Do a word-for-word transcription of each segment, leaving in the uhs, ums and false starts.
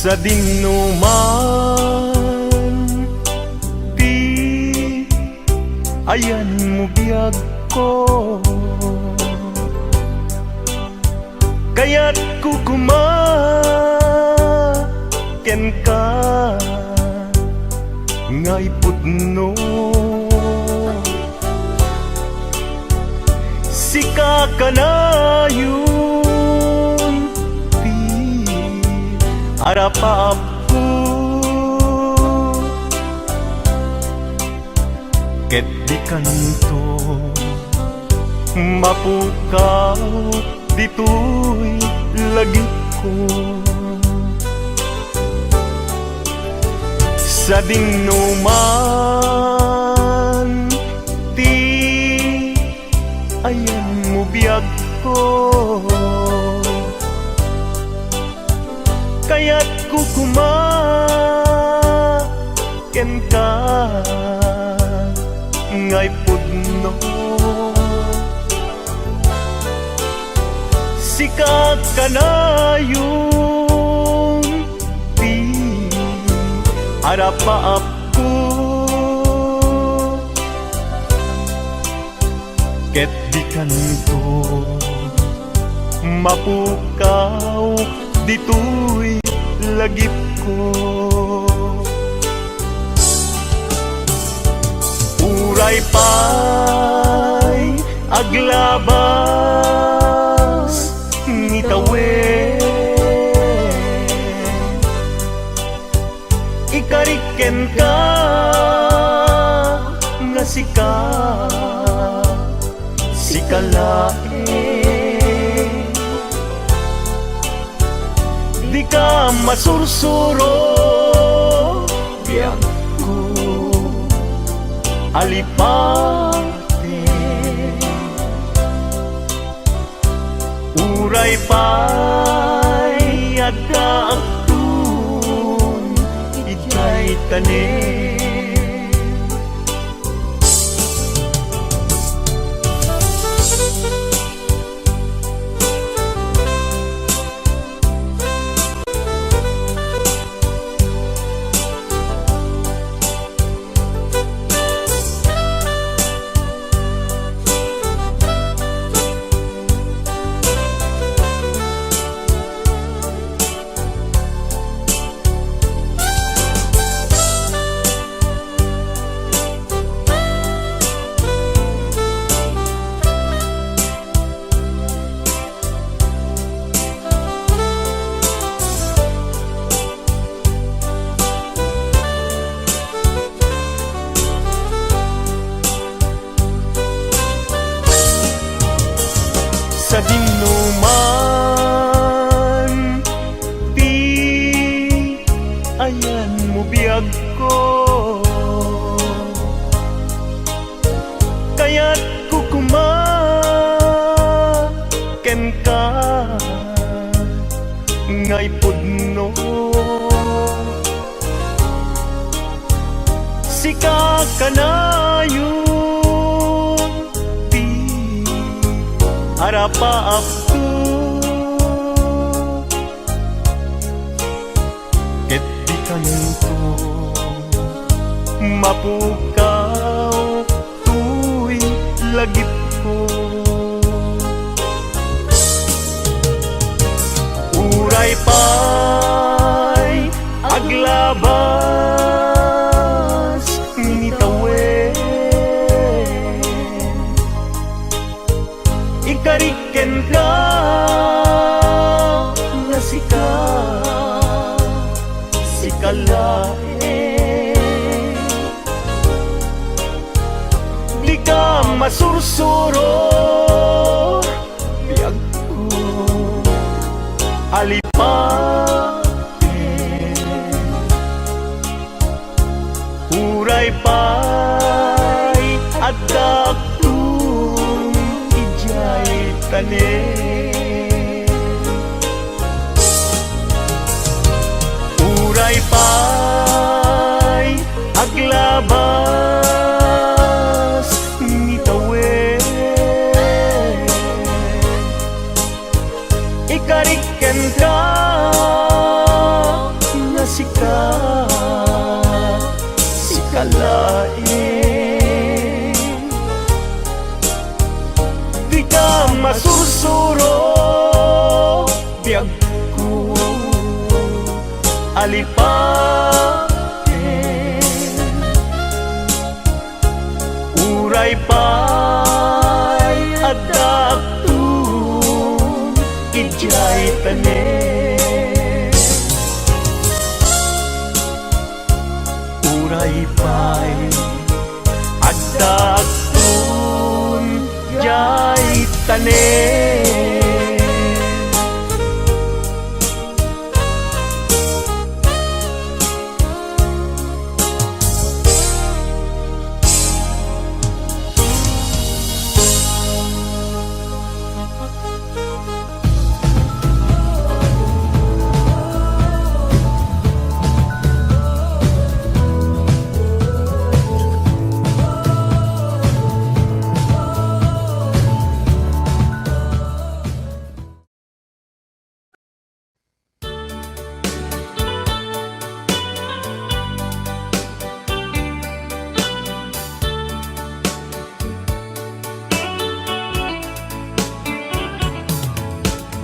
Sadinoman ti ayanmo biagko, kayatko koma kenka nga ipudno. Sika kanayon ti arapaapko, ket dikanto mapukaw ditoy lagipko. Sadinoman ti ayanmo biagko, kayatko koma kenka nga ipudno. Sika kanayon ti arapaapko, ket dikanto mapukaw ditoy lagipko. Uray pay aglabas ni tawen, ikarik kenka nga sika, sika laeng. Dika masursuro, biagko, alipate. Uray pay adda agtun idiay tanem. Sadinoman ti ayanmo biagko, kayatko koma kenka nga ipudno. Sika kanayon ti arapaapko, ket dikanto mapukaw toy lagipko. Uray pay aglabas ni tawen, ikarik kenka nga sika, sika laeng. Dika masursuro, biagko, alipate. Uray pay adda agtun idiay tanem. Uray pay aglabas ni tawen, ikarik kenka alipaten. Uray pay addakton idiay tanem. Uray pay addakton diay tanem.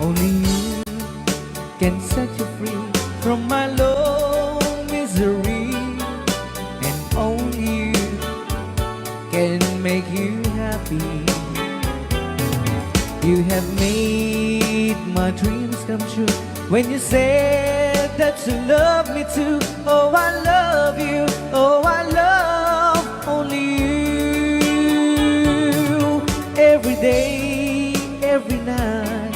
Only you can set you free from my long misery, and only you can make you happy. You have made my dreams come true when you said that you love me too. Oh, I love you. Oh, I love only you. Every day, every night,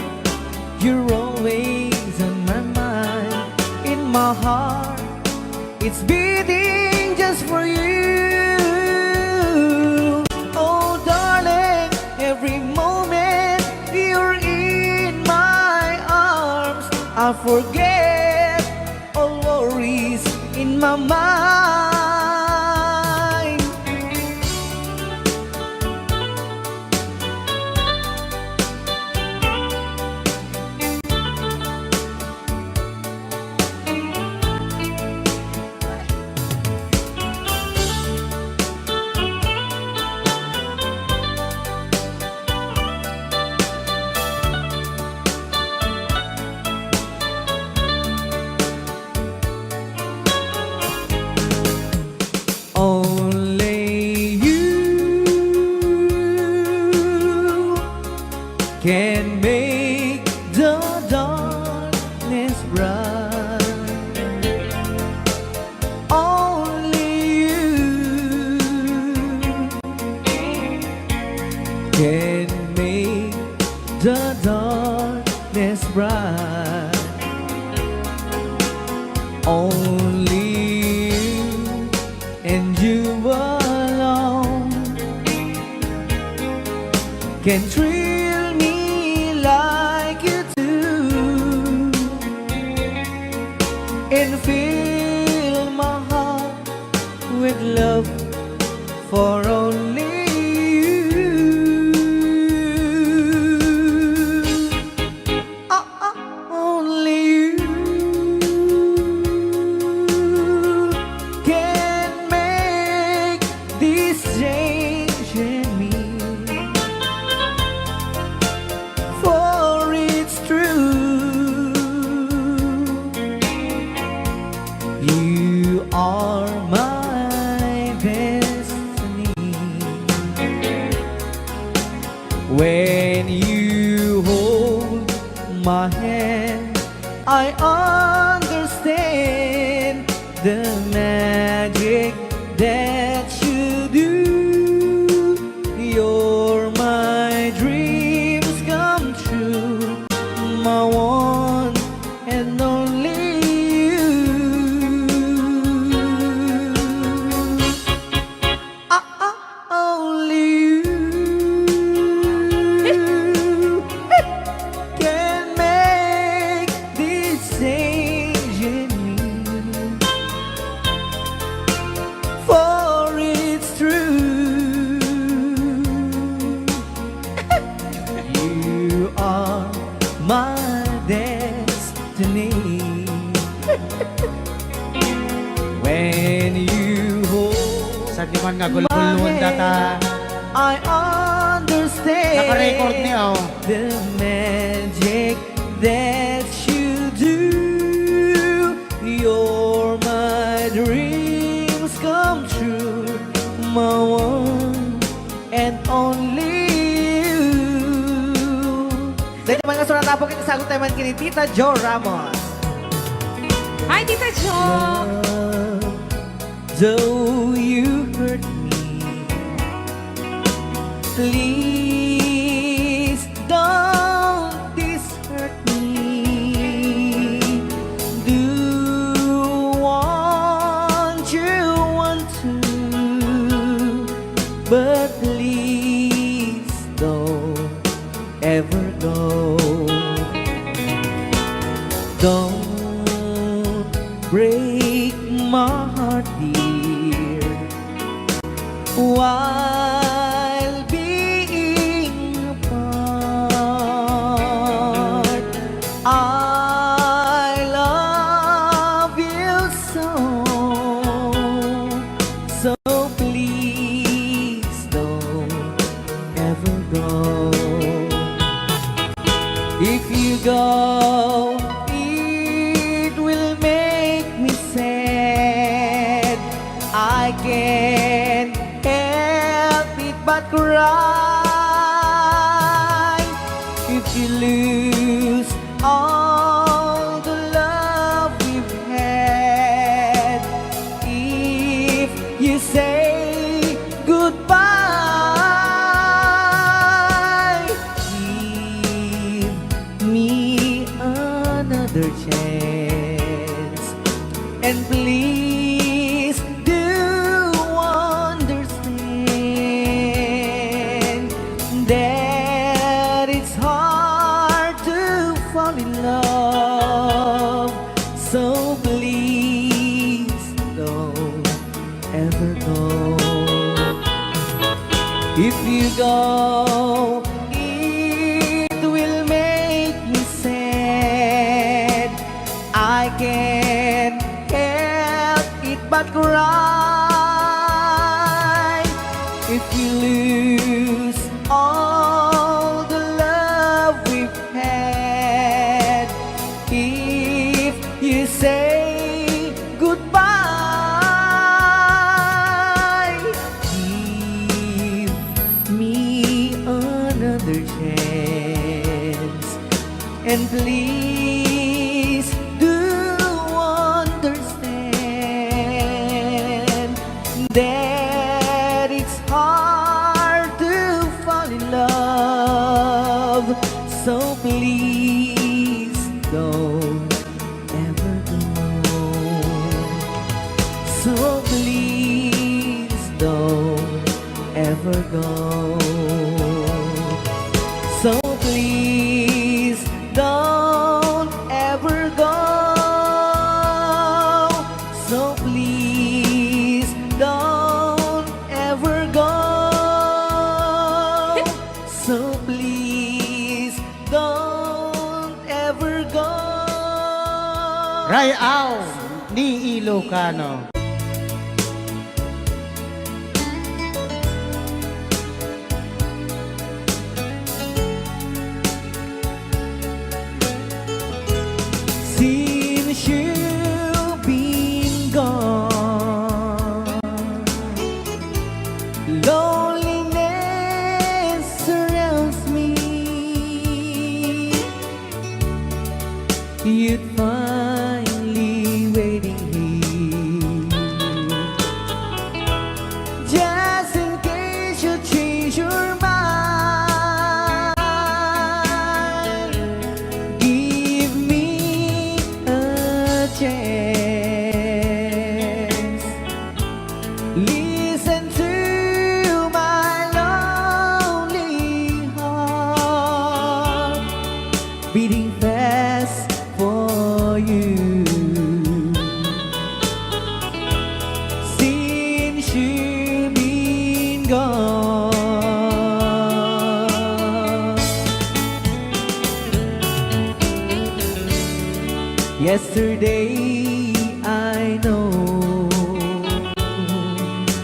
you're always on my mind. In my heart, it's beating just for you. Oh, darling, every moment you're in my arms, I forget all worries in my mind. Only you can make the darkness bright. Only you can make the darkness bright. Only you and you alone can thrill me like you do and fill my heart with love for only you. Ah, ah, only you can make this change in me. For it's true, you are my destiny. When you hold my hand, I understand the magic that you do. You're my dreams come true, my one and only you. Ah, ah, only you can make this change in me. For it's true, you are my destiny. When you hold Saan di man nga gulgulon data? I understand Naka-record ni, oh. The magic that you do. Your dreams come true, my one and only you. Dahil naman nga surat apo, kita sagot tayo man kini Tita Jo Ramos. Hi, Tita Jo! Love, though you hurt me, please don't desert me. Do what you want to, but please don't ever go. Don't break my heart, dear, while being apart. I love you so, so please don't ever go. If you go, it will make me sad. I can't help it but cry. If you lose all the love we've had, if you say goodbye, give me another chance. And please do understand that it's hard to fall in love. So please don't ever go. If you go, it will make me sad. I can't help it but cry. If you lose all the love we've had, if you say goodbye, give me another chance. And please do understand that it's hard to fall in love. So please don't ever go. So please don't ever go. So please don't ever go. So please don't ever go. So please don't ever go. Ray-aw ni Ilocano. Since you've been gone, loneliness surrounds me. You'd find me waiting here, just in case you change your mind. Give me a chance. Listen to my lonely heart beating fast for you. Since you've been gone. Yesterday, I know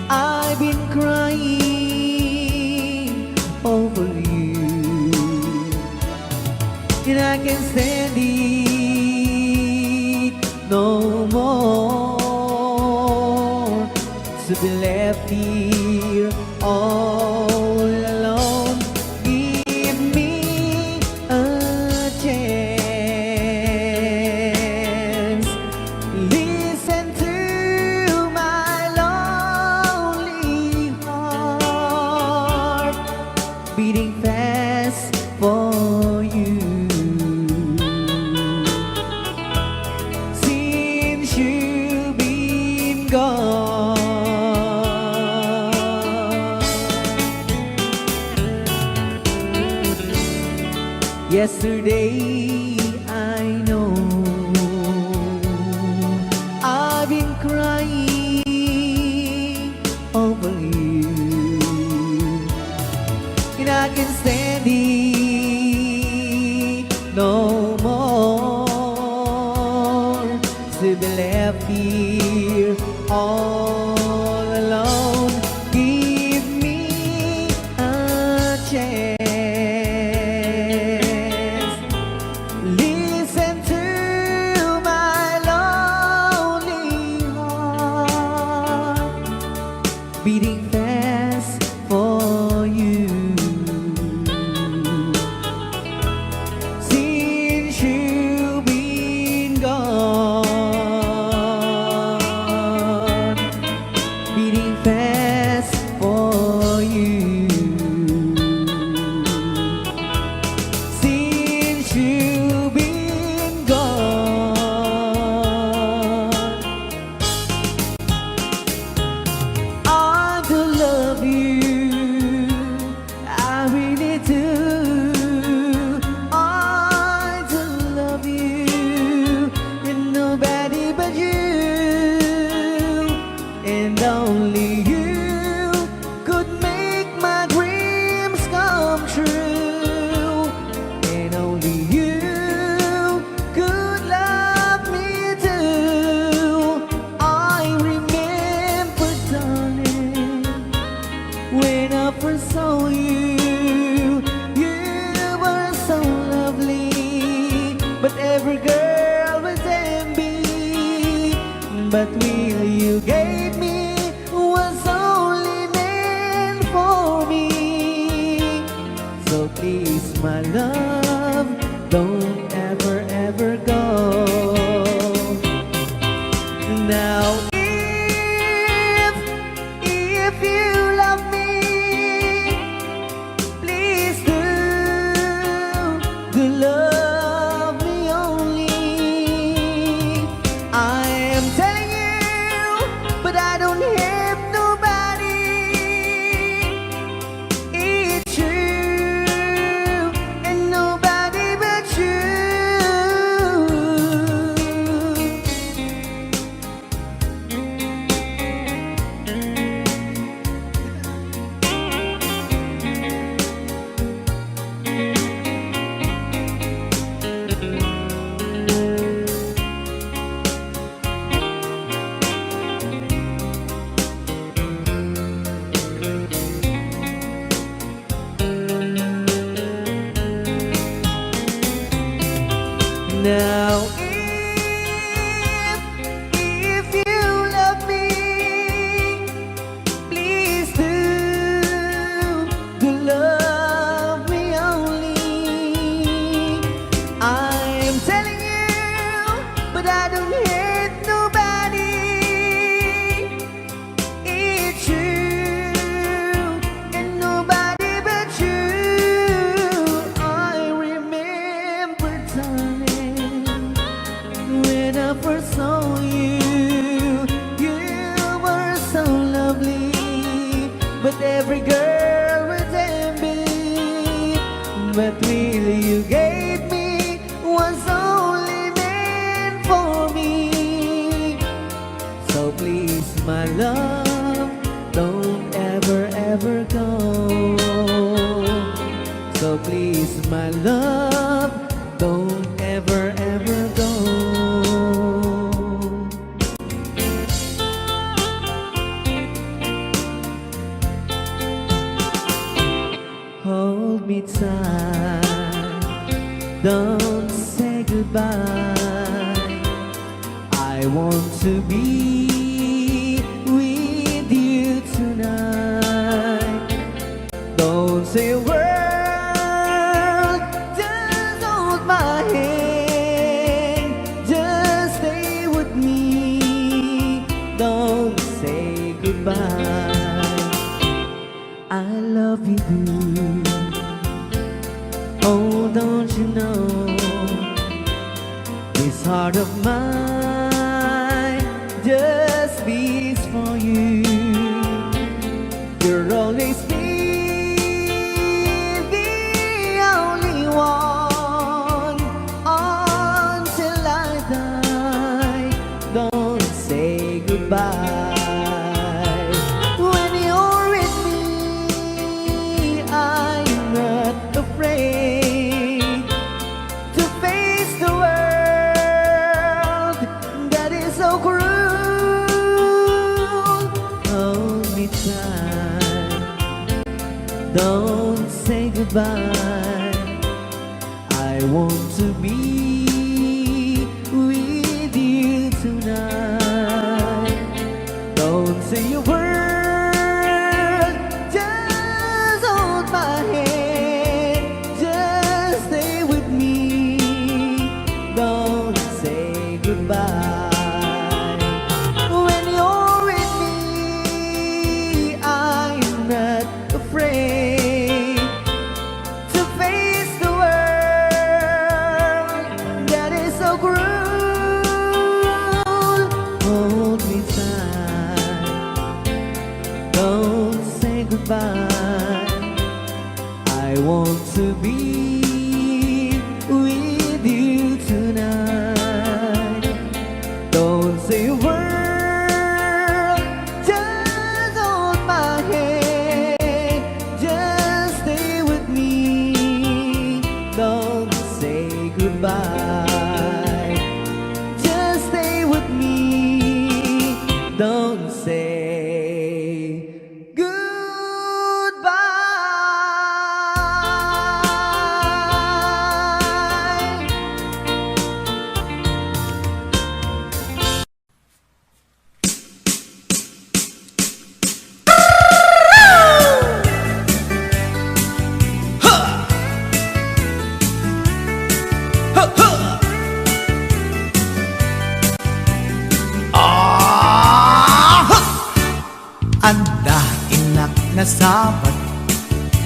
I've been crying over you, and I can't stand it no more. Be left here all alone. Give me a chance. Listen to my lonely heart beating fast for you. Since you've been gone. Yesterday, I know I've been crying over you. And I can stand it no more to be left here all alone. Give me a chance. Listen to my lonely heart beating fast for you. Since you've been gone, beating fast for you. Since you've been gone, I do love you. I really do. I do love you. And nobody but you. And only you could make my dreams come true. And only you could love me too. I remember, darling, when I first saw you, you were so lovely. But every girl was envy. But will you gave me was only meant for me. So please, my love, don't ever, ever go. Now, if, if you love me, please do, do love me only. I am telling you, but I don't have nobody. It's true, and nobody but you. Now, if, if you love me, please do, do love me only. I'm telling you, but I don't hate nobody. It's true, and nobody but you. I remember, darling, when I first saw you, you were so lovely, but every girl was envy. But really, you gave me was only meant for me. So please, my love, don't ever, ever go. So please, my love, don't ever, ever go. Hold me tight, don't say goodbye. I want to be with Bye. I love you, do. Oh, don't you know this heart of mine just beats for you? You'll always be the only one until I die. Don't say goodbye. When you're with me, I'm not afraid to face the world that is so cruel. Hold me tight. Don't say goodbye. I want to be with you tonight. Don't say a word, just hold my hand, just stay with me. Don't say goodbye. When you're with me, I'm not afraid to face the world that is so cruel. Hold me tight, don't say goodbye. I want to be with you tonight. Don't say a word, just hold my hand, just stay with me. Don't say goodbye, just stay with me. Don't say goodbye. Adda innak nasabat,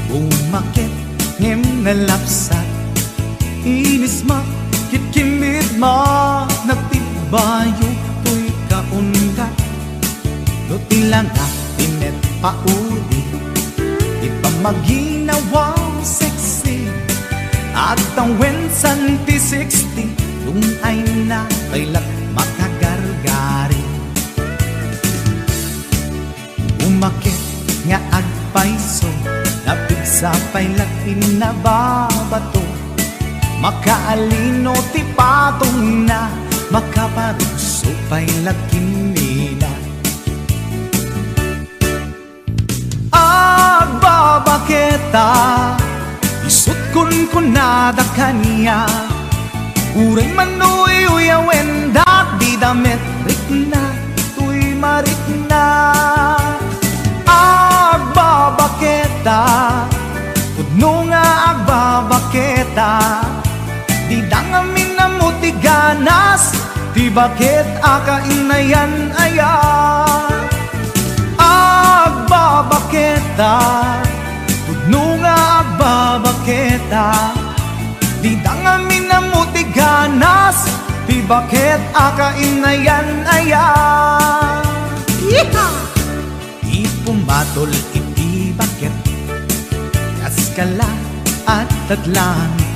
bumaket ngem nalapsat. Inisma ket kinbidma, nagtibbayo toy kaunggat. No ti langak ti met pauli, ti pamaginawa sexy, agtawen santi sixty, tungayna pay la makagargari. Umaket nga agpayso, napigsa pay la ti nababato. Makaalino ti patongna, makaparugso pay la ti mila. Agbabaketa, isut' kunkunada kaniak. Uray man uyuyawendak, dida met rikna toy marikna. Agbabaketa, pudno nga agbabaketa, dida ngamin ammo ti ganas ti baket a kainayan-ayan. Agbabaketa, pudno nga agbabaketa, dida ngamin ammo ti ganas ti baket a kainayan-ayan. Yeehaw! Ipumatol iti baket, kas kala at tadlangit.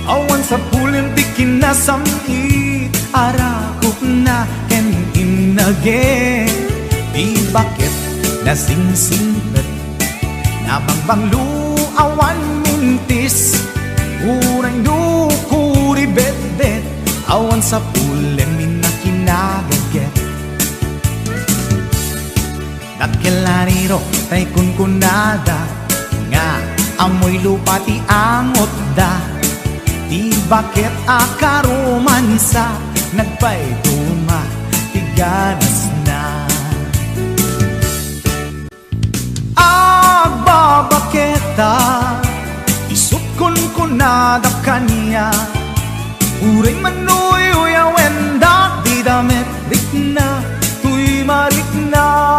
Awan sapulen ti kinasam-it, arakupna ken innaget. Ti baket nasingsingpet, nabangbanglo awan mintis. Uray no kuribetbet, awan sapulen ti kinagaget. Dakkel a rirok tay kunkunada nga ammoy lupa ti angotda. Ti baket a karomansa, nagpayduma ti ganasna. Agbabaketa, isut' kunkunada kaniak. Uray man uyuyawendak, dida met rikna toy marikna.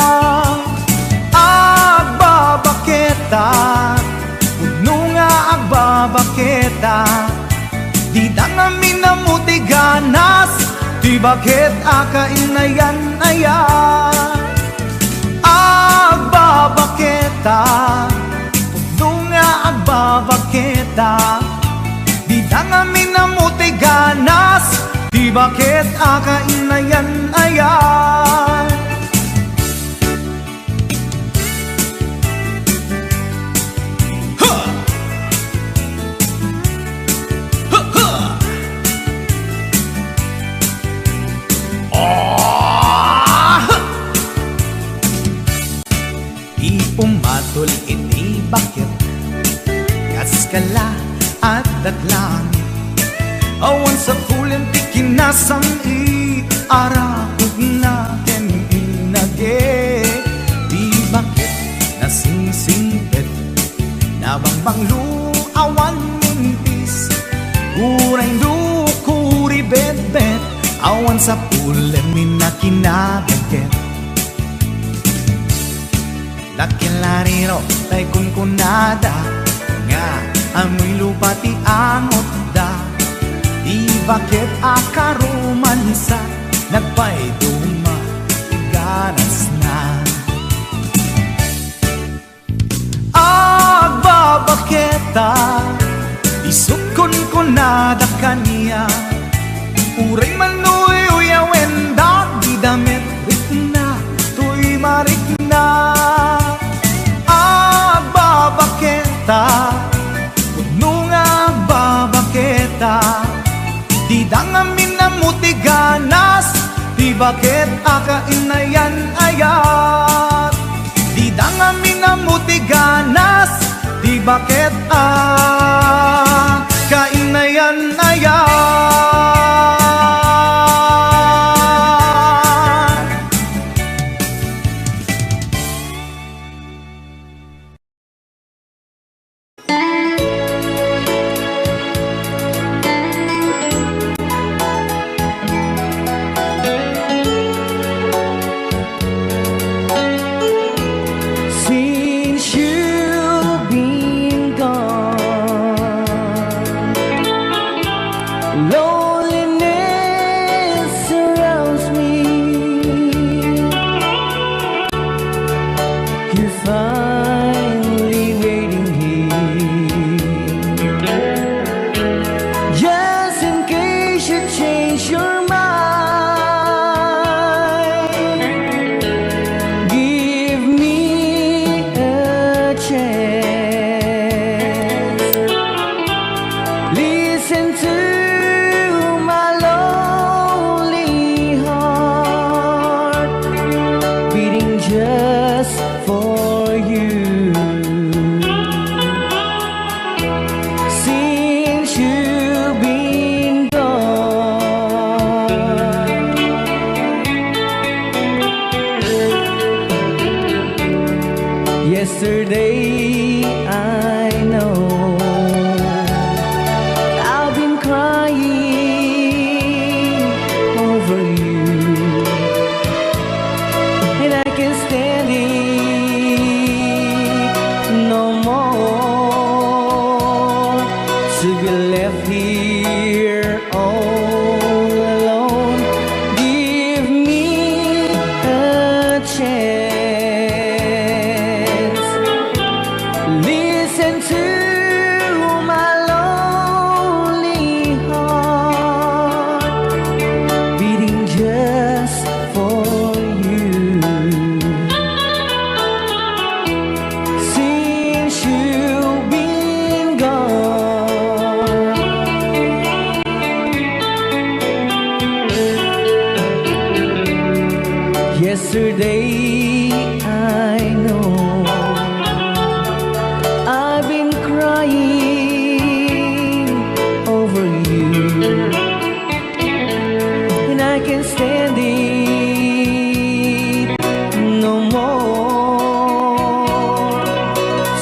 Baket a kainayan-ayan, agbabaketa, pudno nga agbabaketa, dida ngamin a mutiganas, ti baket a kainayan-ayan. Ha! Ha, ha! Ah! Ti umatol iti baket, kas kala adda langit. Awan sapulem ti kinasam-it, arakupna ken inagek. Ti baket nasingsingpet, nabangbanglo, awan mintis. Uray no kuribetbet, awan sapulem ni nakinabeket. Lakilariro tay kunkunada nga amoy lupa ti angotda. Ti baket a karomansa, nagpaiduma ti ganasna. Agbabaketa, isut' kunkunada kaniak. Uray man uyuyawen dagiti damit, rikna toy marikna. Agbabaketa, pudno nga agbabaketa, dida ngamin a mutiganas, ti baket a kainayan-ayan. Dida ngamin a mutiganas, ti baket a kainayan-ayan. Since you've been gone, loneliness surrounds me. You're finally waiting here. Just in case you change your mind, give me a chance. Listen to my lonely heart beating just for you. Since you've been gone, yesterday I know I've been crying over you, and I can't stand it no more to be left here all alone. Give me a chance. Listen to my lonely heart beating just for you. Since you've been gone, yesterday I know I've been crying over you, and I can't stand it no more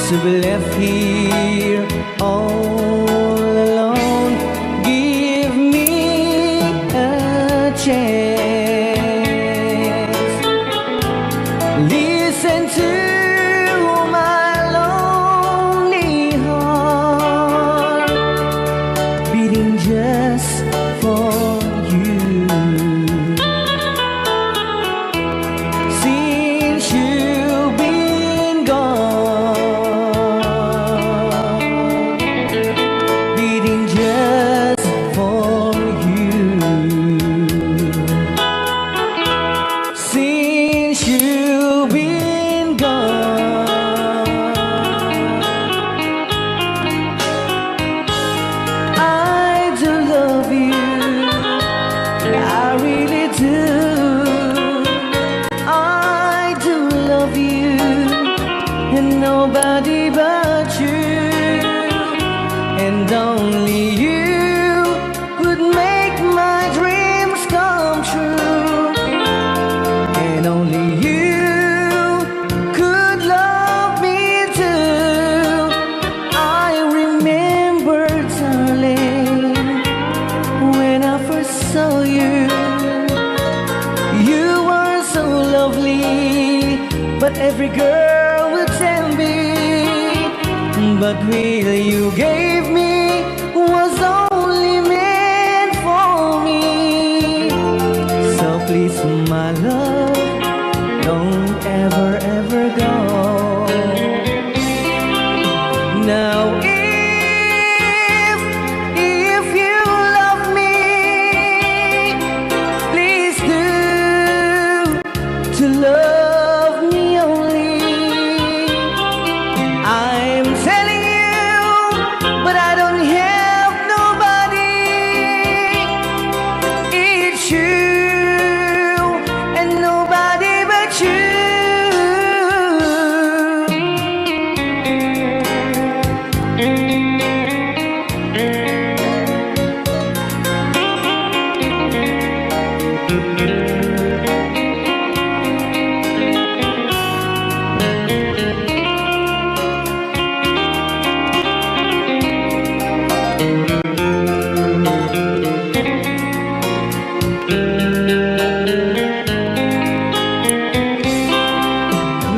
to be left here all alone. Give me a chance. Listen to my lonely heart beating just for you. You've been gone. I do love you. I really do. I do love you. And nobody but you. And only you could make my dreams come true. And only you could love me too. I remember, darling, when I first saw you, you were so lovely, but every girl would tell me, but really you gave me was only meant for me. So please, my love, don't ever, ever go. Now, if, if you love me, please do to love me only. I'm telling you, but I don't have nobody. It's you and nobody but you.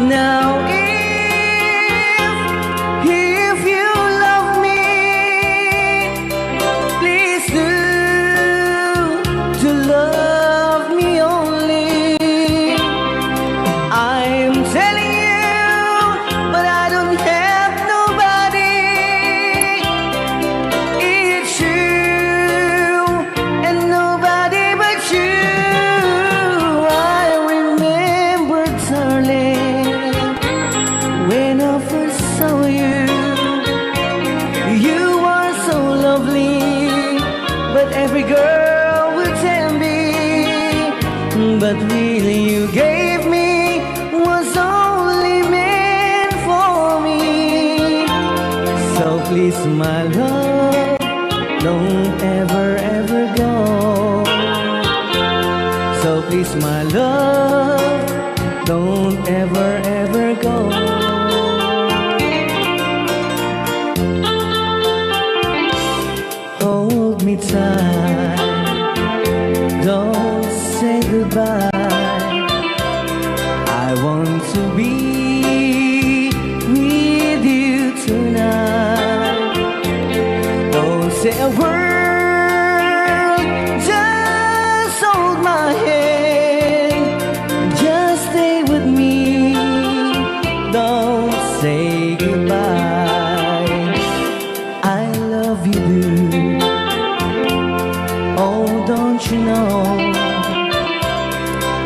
Now, if, if you love me, please do to love me only. I'm telling you, but I don't have nobody. It's you and nobody but you. I remember, darling, when I first saw you, you are so lovely, but every girl would tell me, but really you gave me was only meant for me. So please, my love, don't ever, ever go. So please, my love, don't ever, ever go. Hold me tight, don't say goodbye. I want to be with you tonight. Don't say a word, just hold my hand. Just stay with me, don't say goodbye. I love you, do. Oh, don't you know?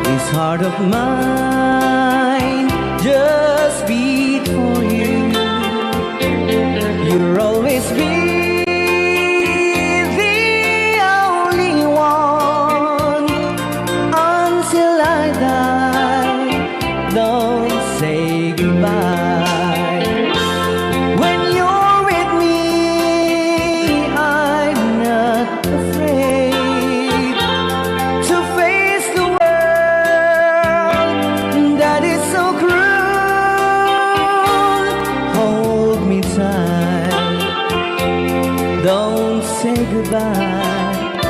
This heart of mine just beat for you. You'll always be the only one until I die. Don't say goodbye. When you're with me, I'm not afraid to face the world that is so cruel. Hold me tight, don't say goodbye.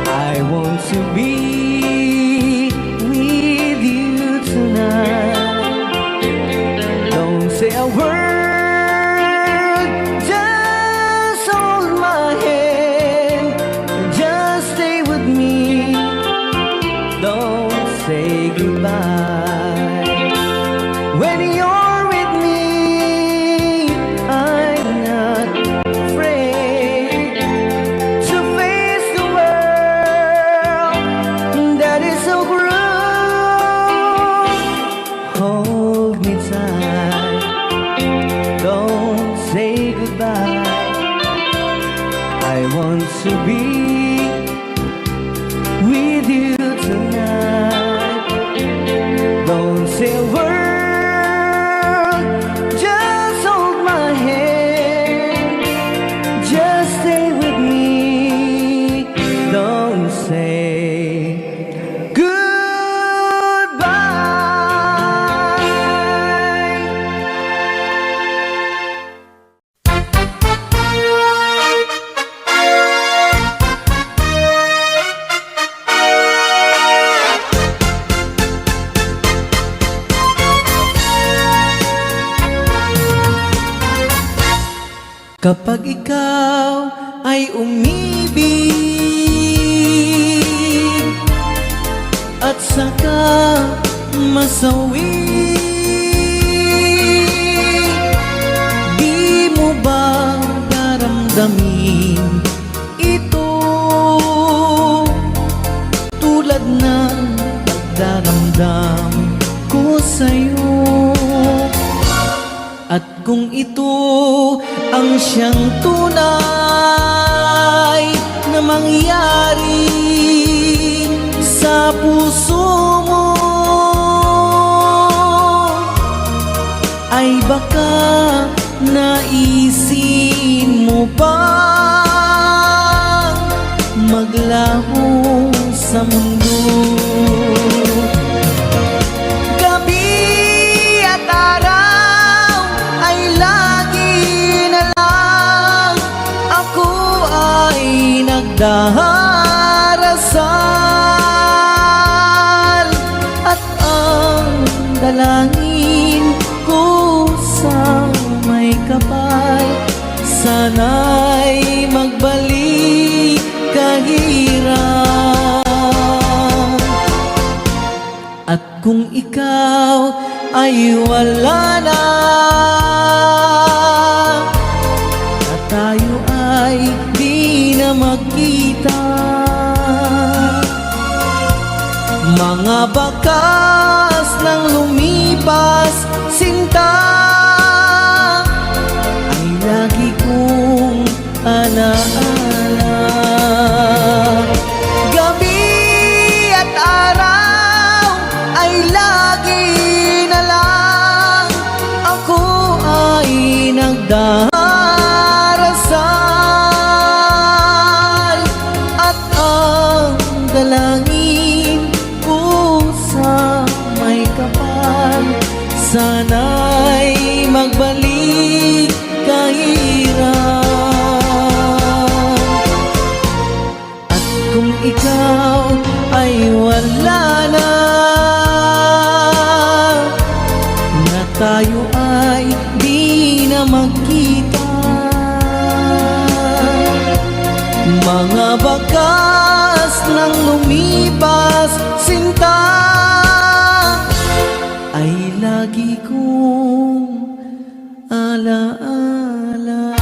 I want to be with you tonight. Don't say a word, just hold my hand. Just stay with me. Don't say goodbye. When you're with me, I'm not afraid to face the world that is so cruel. Say, "World, just hold my hand. Just stay with me. Don't say goodbye." Kapag ikaw ay umibig at saka masawi, di mo ba daramdamin ito tulad ng pagdaramdam ko sa'yo? At kung ito ang siyang tunay na mangyari sa puso mo, ay baka naisin mo pa maglaho sa mundo. Gabi at araw ay lagi na lang ako ay nagdarasal, at ang dalangin ko sa may kapal, sana'y magbalik ka, hirap. At kung ikaw ay wala na, at tayo ay di na magkita, mga bakas ng lumipas, sinta, ay lagi kong alaala. Gabi at araw ay lagi na lang ako ay nagdarasal, at ang dalangin ko sa may kapal, sana'y magbalik ka, hirap. At kung ikaw ay wala na, na tayo ay di na magkita, mga bakas ng lumipas, sinta, ay lagi kong alaala.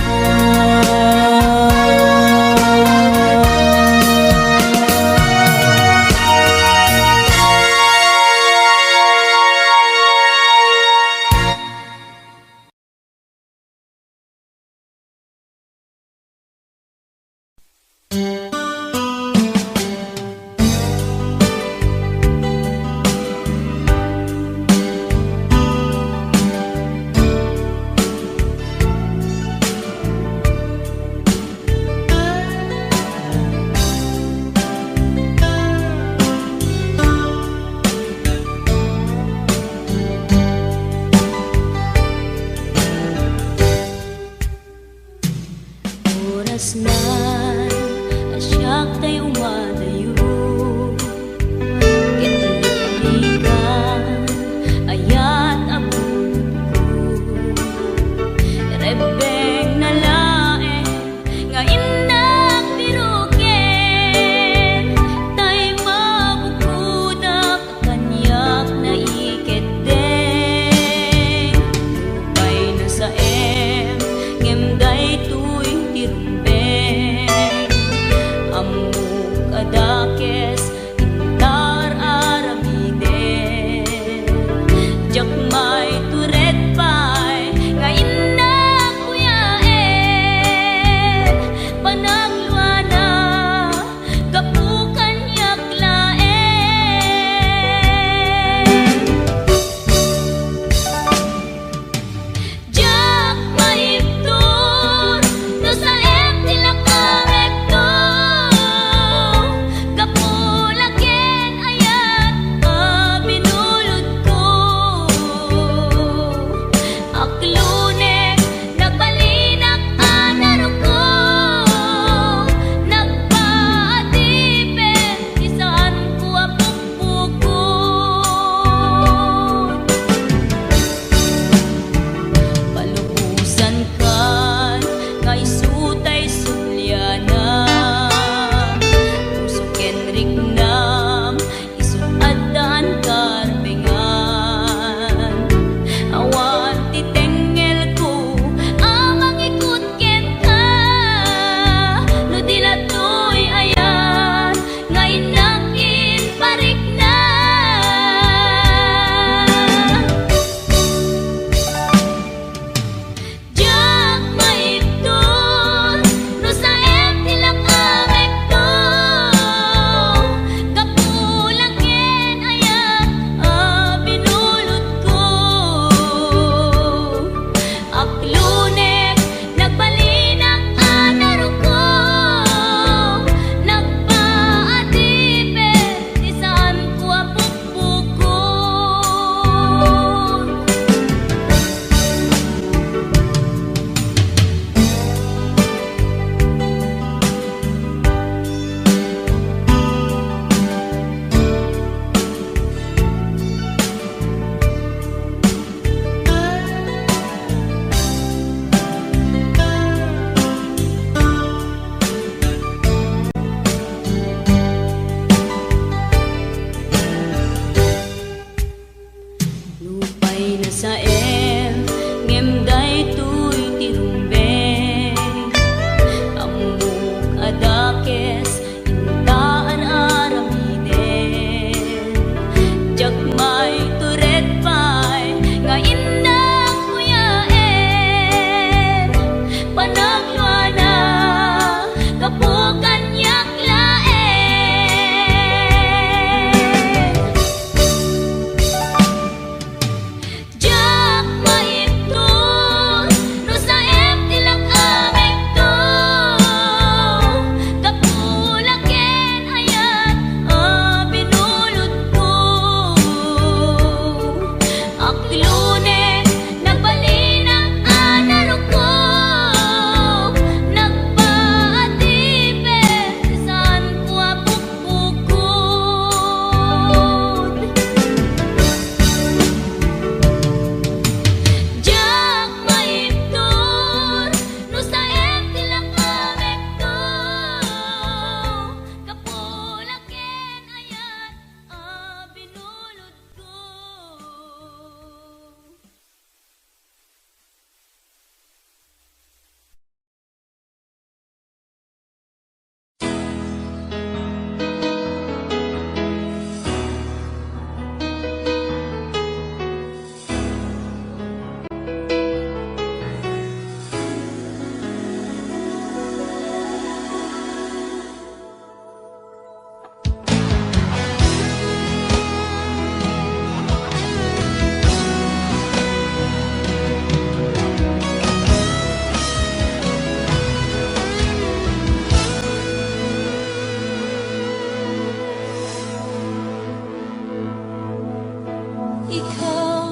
Ikaw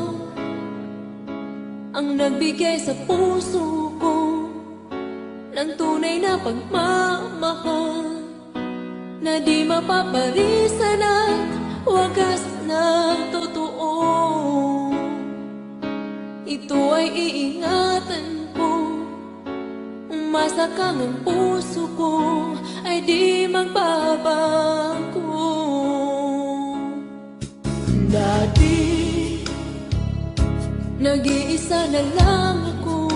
ang nagbigay sa puso ko ng tunay na pagmamahal na di mapaparisan at wagas na totoo. Ito ay iingatan ko, umasa kang ang puso ko ay di magbabago. Dati, nag-iisa na lang ako.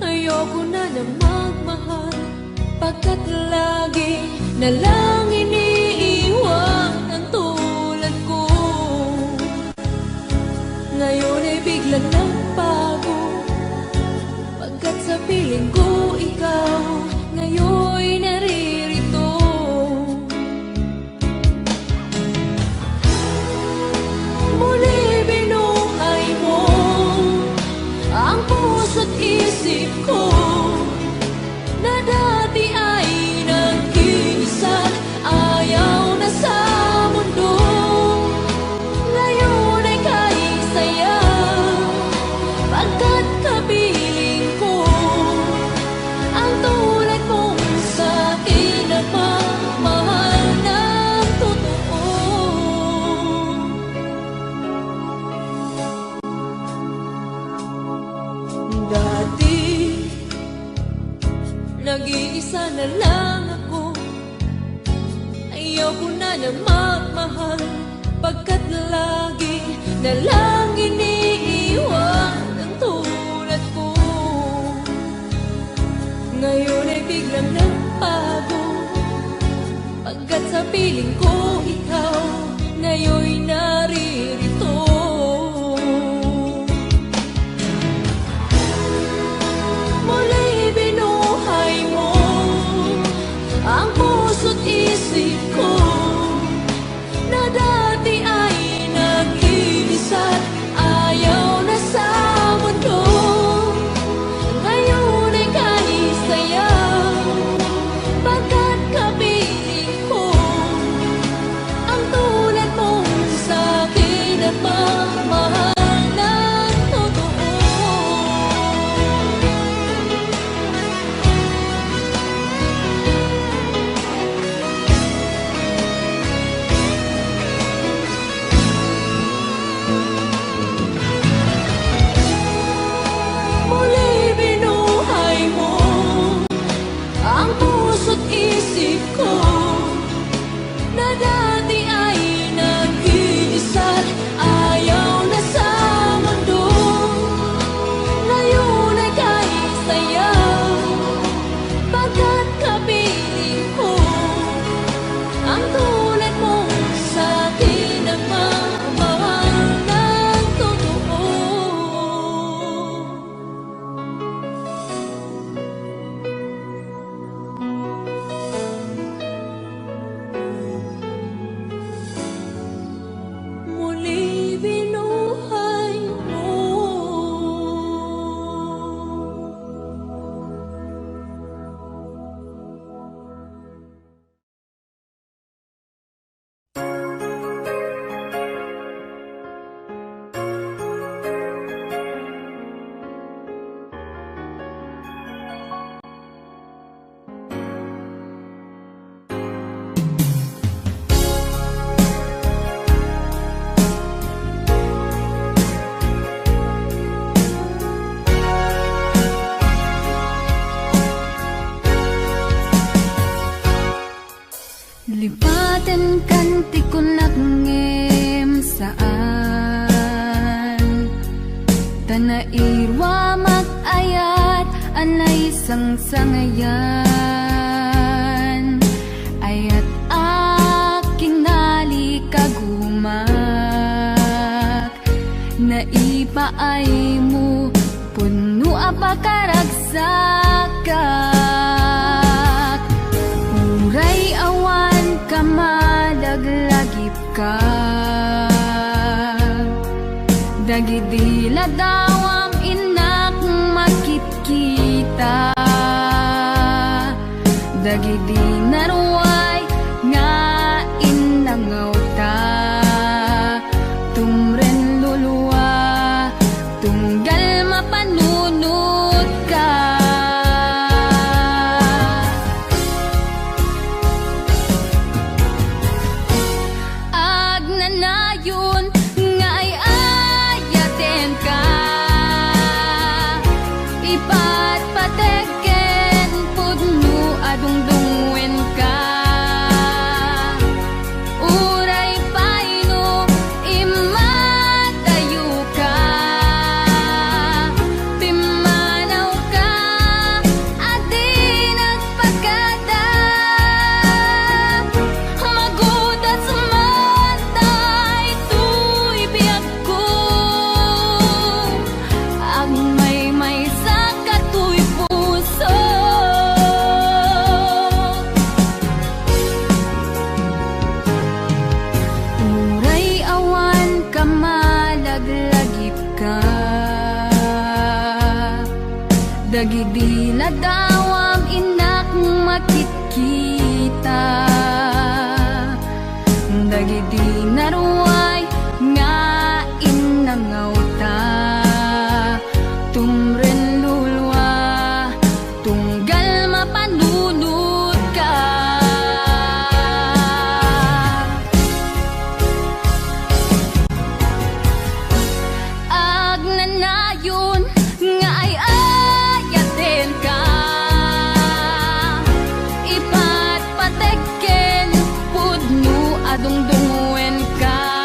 Ayoko na na magmahal, pagkat lagi na lang iniiwan ang tulad ko. Ngayon ay biglang nagbago, pagkat sa piling ko ikaw ngayon naririto. Muli binuhay mo ang puso't isip ko na dati ay nagkiisat, ayaw na sa mundo. Ngayon ay kay saya, pagkat kapiling ko ang tulad mong sa akin nagmamahal ng totoo. Dati, nag-iisa na lang ako. Ayoko na na magmahal, pagkat lagi na lang iniiwan ang tulad ko. Ngayon ay biglang nagbago, pagkat sa piling ko ikaw ngayon naririto. Muli binuhay mo ang puso't isip ko na dati ay nagkiisat, ayaw na sa mundo. Ngayon ay kay saya, pagkat kapiling ko ang tulad mong sa akin nagmamahal ng totoo. Muli binuhay mo ang puso't isip ko na dati ay nagkiisat, ayaw na sa mundo. Ngayon ay kay saya, pagkat kapiling ko ang tulad mong sa akin nagmamahal ng totoo. Muli binuhay mo. Lipatenkan ti kunak ngem saan, ta nairuamak ayat a naisangsangayan. Ayat a kinalikagumak, naipaaymo, pudno a pakaragsakak. Uray awan ka, madaglagipka. Dagidi ladawam innak makitkita. Dagidi naruay nga innangawta, tum- Dagidi ladawam, innak, makitkita, dagidi naruay nga innangawta, tumren lulua, tunggal mapanunotka. Agnanayon nga ay-ayatenka, ipatpateg ken pudno a dungdungngoenka.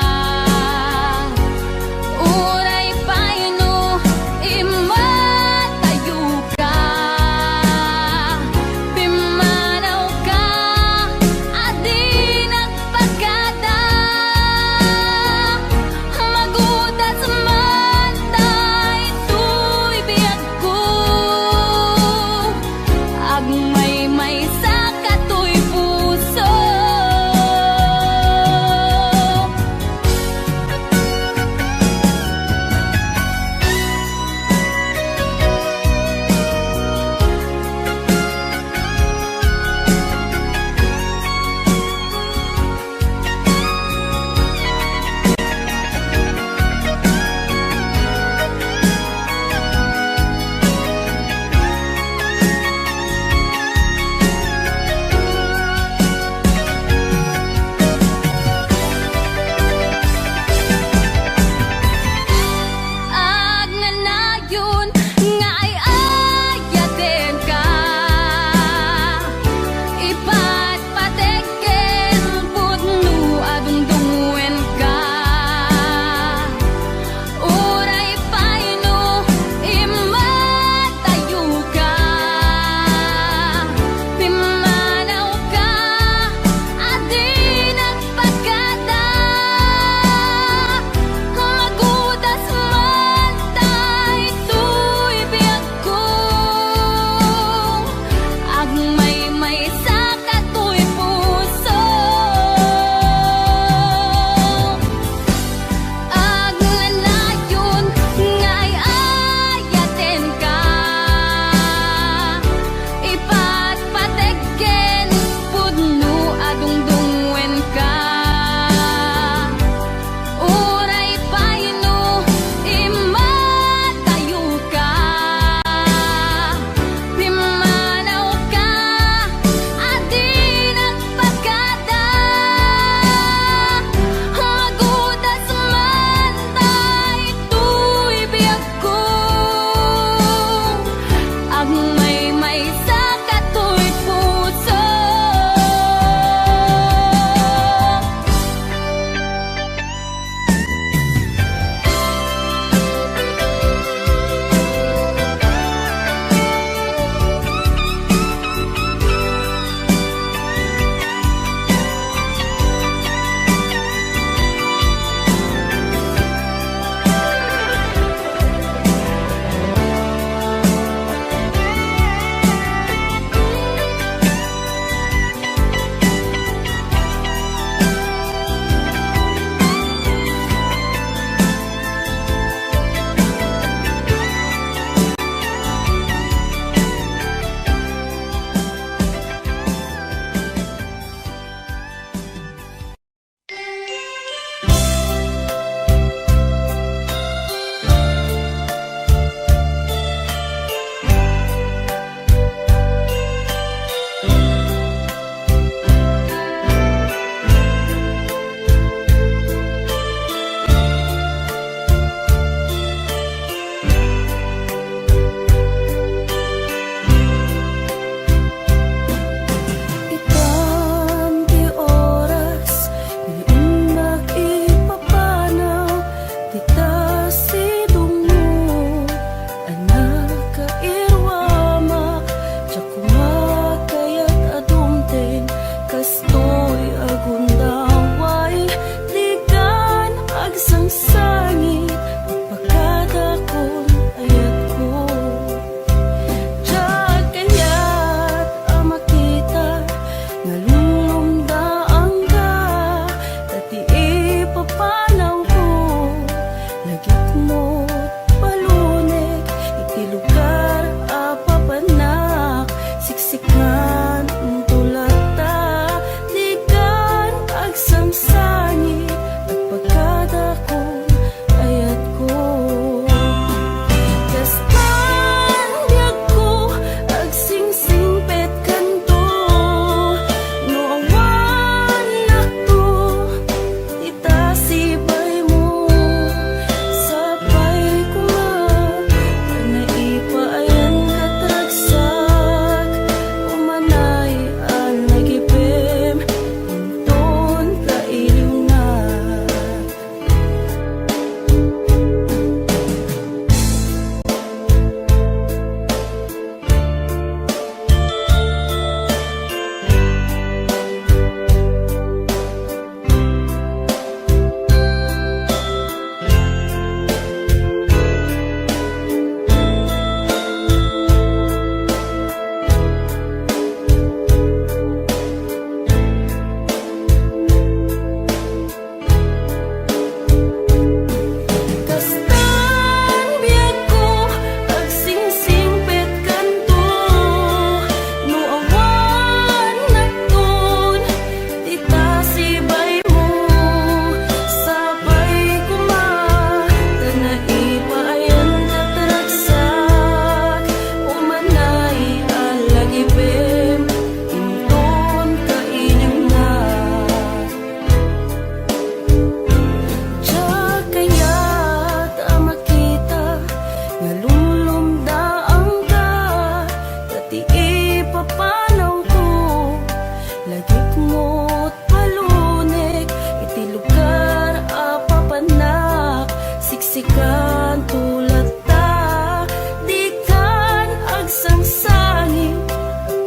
Dikan tulatta, dikan agsangsangi,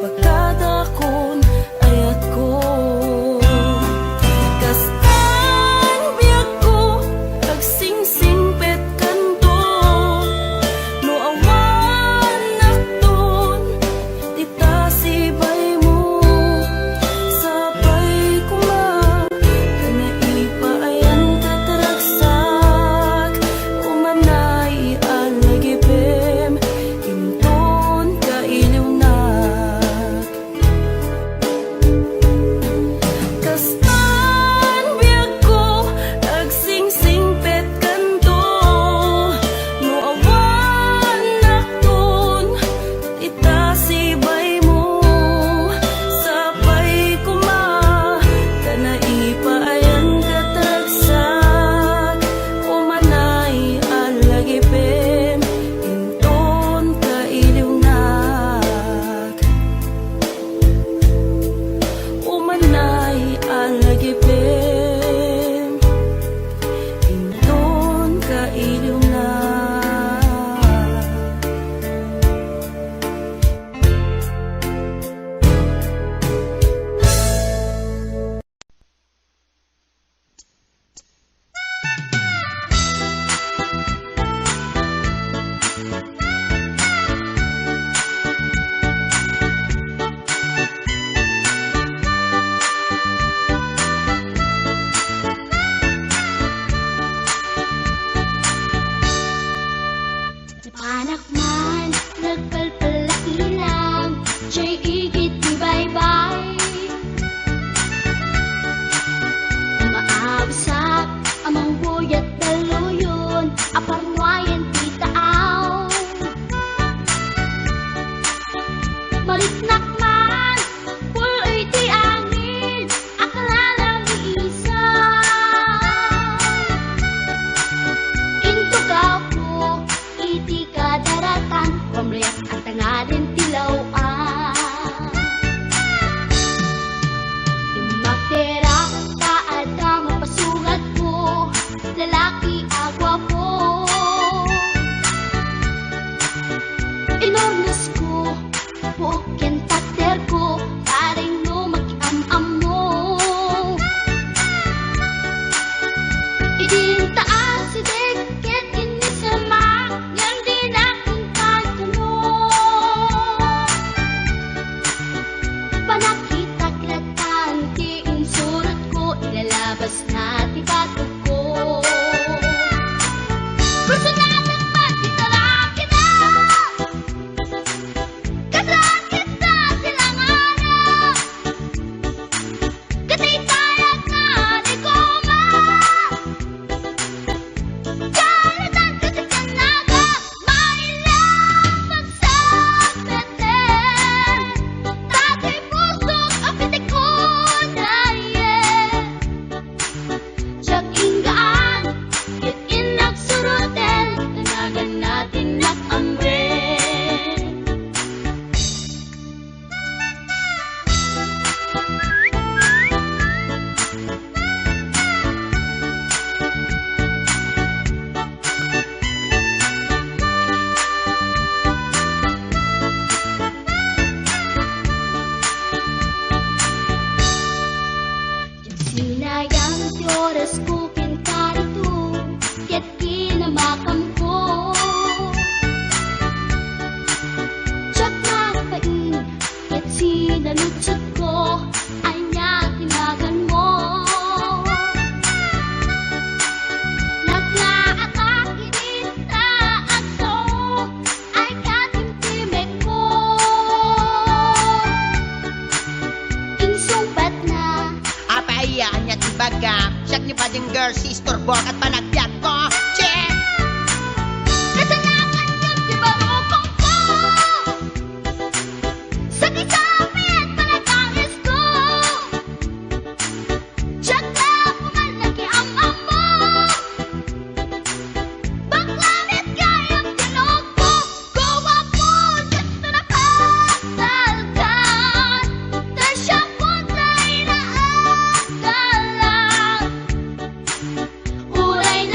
pagkadakon ayatko. Kastan biagko, agsingsingpet kanto, no awan nakton, ita sibaymo, sapay koma, ta naipaayan ket ragsak, umanay a lagipem, inton kailiwnak. Kastan biagko, agsingsingpet kanto, no awan nakton, ita sibaymo, sapay koma, ta naipaayan ket ragsak, umanay a lagipem, inton kailiwnak. Umanay a lagipem, inton kailiwnak. Panak man, nagpalpal la ilang, jay igid ti baybay. Maabsak a mangbuyat dalluyon, a parnuayen ti taaw. Mariknak man, pul-oy ti angin, a kararamiisan. Intogapo iti kadaratan, pamriak a tangaden ti law-an. Immakterak ta adda mapasungatko, lalaki a guapo. Inurnosko, buok ken takderko, bareng no makiam-ammo. Idin ta asideg ket innisemak, ngem dinak inkanto no panakitak lattan ti insurotko, ilalabasna ti batogko. Personadak man ti tarakida. Kasakit ta ti langanak. Kataytayag na ni Goma. Jonathan, kasi ka naga, maila pagsapeten. Tatay pusok, apitik ko na, yeah. Diak inggaan, ket innak suroten, danaganna ti innak amren. Sinayang ti orasko ken karito, ket kinamakamko. Diak nagbain ket sinaludsodko, ania ti naganmo? Nagngaatak idi ta agsao, ay katimtimekko. Insungbatna. Apay, ania ti bagam? Siak ni Bading Girl, si Istorbo, ket panagbiagko. Che! Kasanakan yun ti barukongko. Sakit-sakit panagangisko. Diak la puman nakiam-ammo. Bakla met gayam ti lukko. Guwapo, diak napatalkan. Ta siak pay ti inaagalan. Uray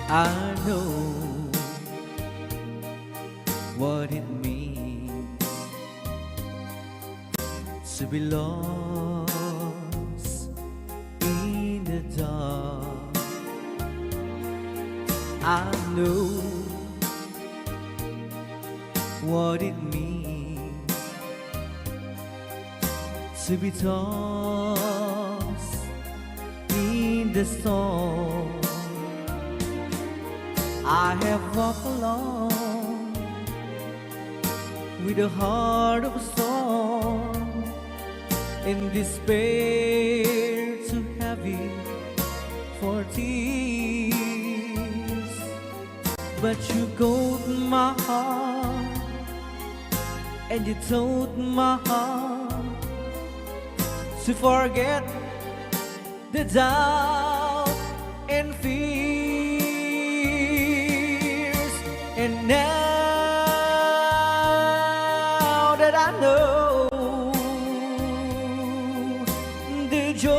I know what it means to be lost in the dark. I know what it means to be tossed in the storm. I have walked alone with a heart of stone and despair too heavy for tears. But you caught my heart and you taught my heart to forget the doubt and fears. And now that I know the joy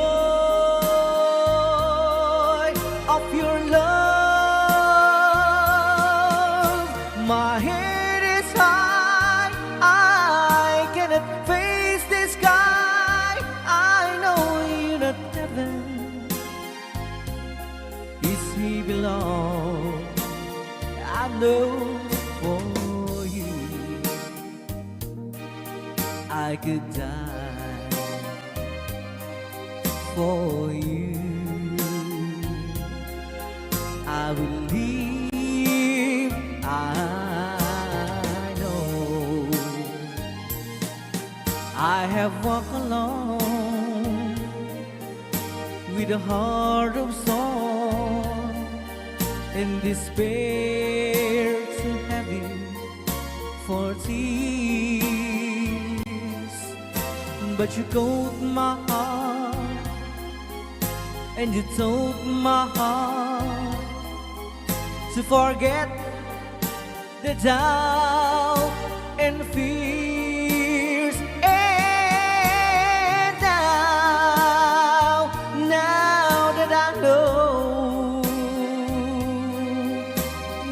of your love, my head is high, I cannot face the sky. I know you're not heaven, is we belong. I know for you I could die for you. I will live, I know. I have walked alone with a heart of stone and despair too heavy for tears. But you caught my heart and you taught my heart to forget the doubt and fears. And now, now that I know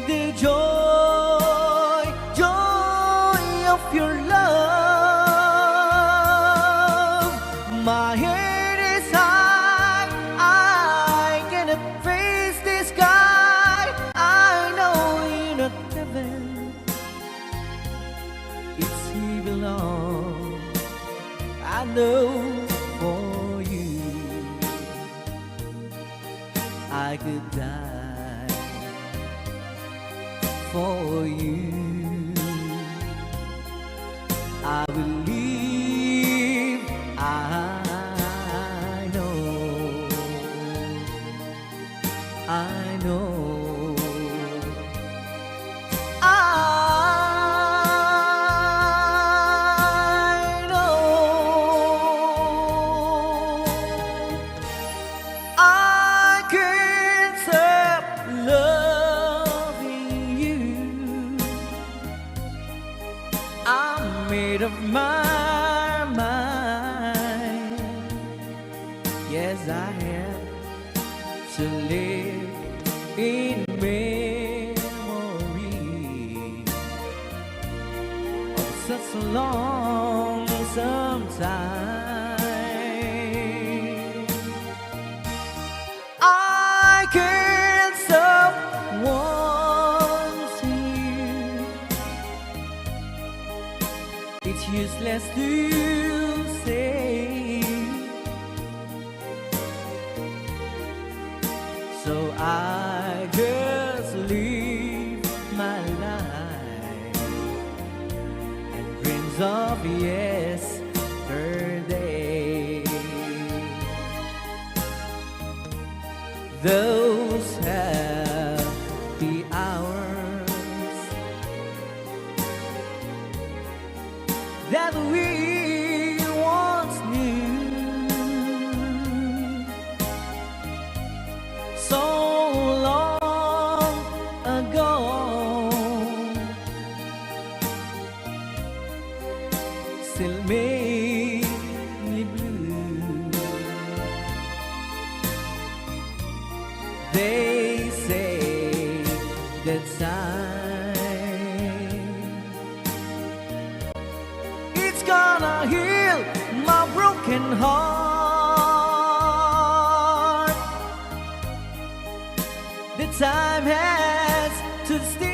the joy, joy of your love, my head is high, I cannot face the sky. I know you're not heaven, it's heaven alone. I know for you I could die for you. I will live, I know, I know, I know. I can't stop loving you. I made up my mind. Yes, I have to live in memory of such a lonesome time. I can't stop wanting you. It's useless to say. So I just live my life and dreams of yesterday. Those happy hours that we once knew, so long ago, still make me blue. Time has stood still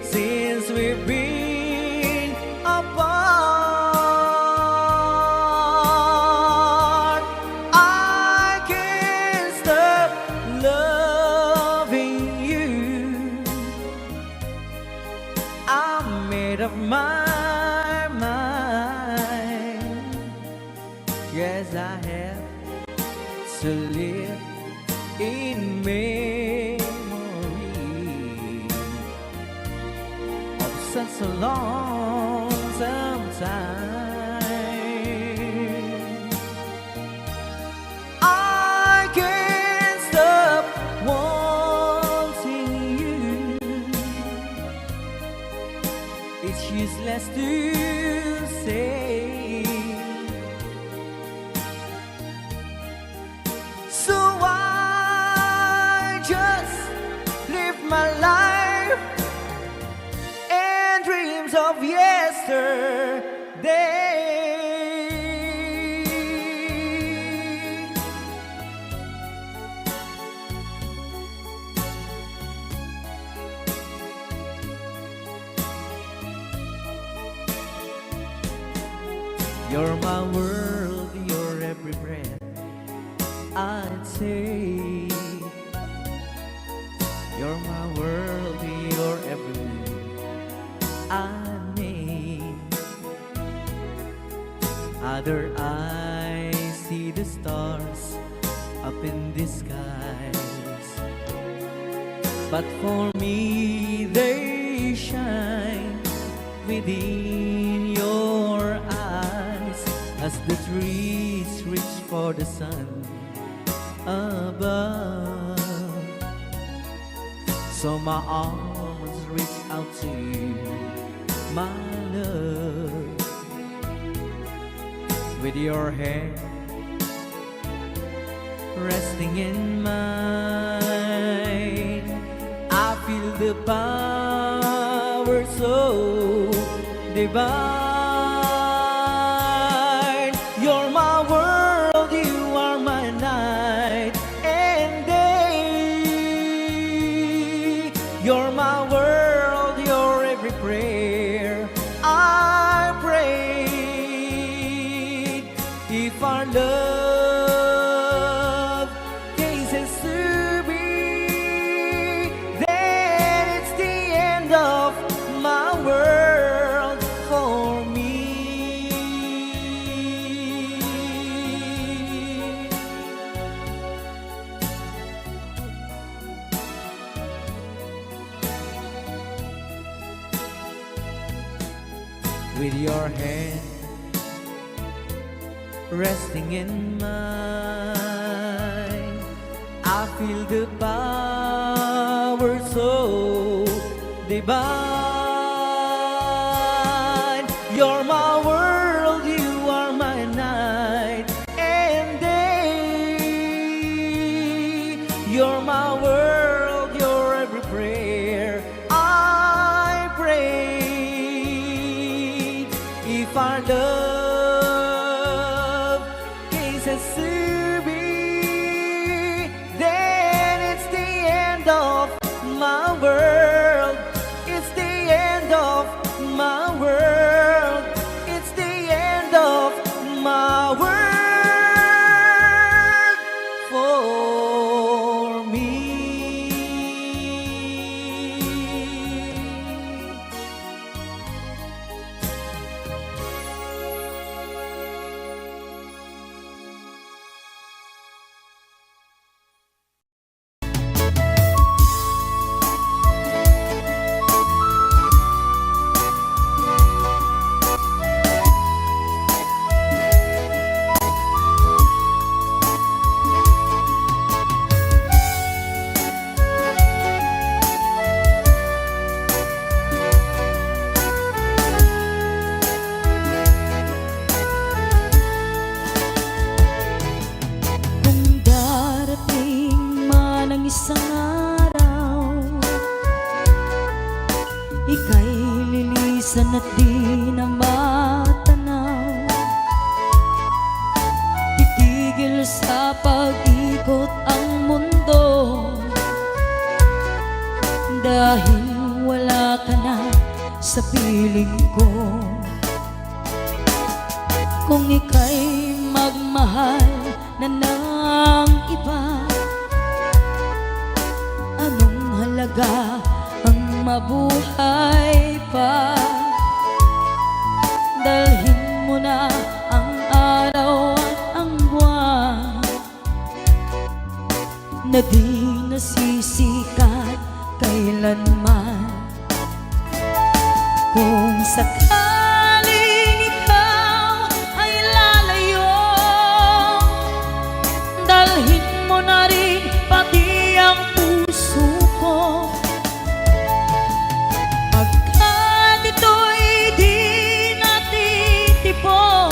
since we've been apart. I can't stop loving you. I made up my mind. Yes, I have to live in memory of such a lonesome time. I can't stop wanting you. It's useless to say. So I just live my life and dreams of yesterday. You're my world, you're every breath I take. You're my world, you're every move I make. Other eyes see the stars up in the skies, but for me they shine within your eyes. As the trees reach for the sun above, so my arms reach out to you, my love. With your hand resting in mine, I feel the power so divine. You're my world, you are my night and day. You're my world, you're every prayer I pray. If our love ceases to be, then it's the end of my world for me. With your hand resting in mine, I feel the power so divine. You're my world, you are my night and day. You're my world, you're every prayer I pray. If our love ceases to be, then it's the end of my world. It's the end of my world. It's the end of my world for me. Kung ika'y magmahal na ng iba, anong halaga ang mabuhay pa? Dalhin mo na ang araw at ang buwan na di nasisikat kailanman. Kung sakaling ikaw ay lalayo, dalhin mo na rin pati ang puso ko. Pagkat ito'y di natitipon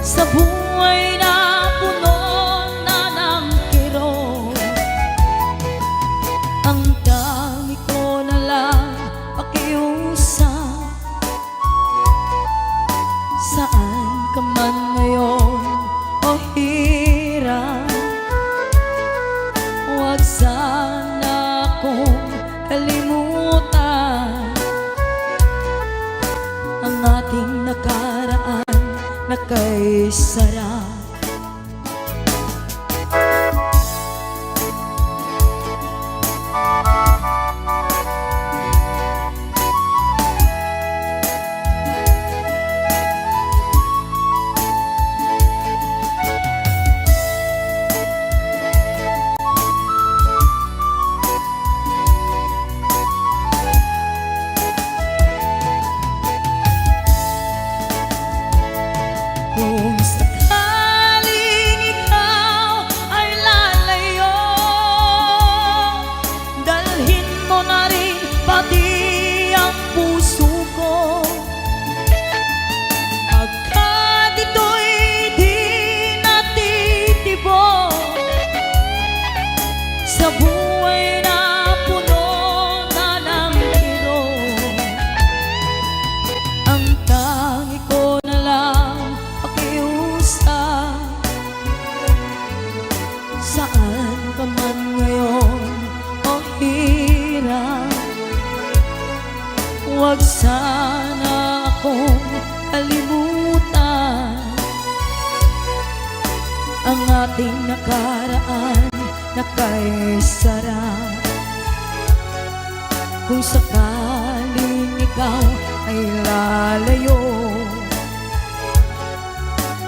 sa buhay na puno na ng kirot. Ang tangi ko na lang pakiusap, saan ka man ngayon, o hirang, huwag sana akong kalimutan ang ating nakaraan na kay sarap. Kung sakaling ikaw ay lalayo, dalhin mo na rin pati ang puso ko. Pagkat ito'y di natitibok sa buhay na puno na ng kirot. Ang tangi ko na lang pakiusap, saan ka man ngayon, o hirang, huwag sana akong kalimutan ang ating nakaraan na kay sarap. Kung sakaling ikaw ay lalayo,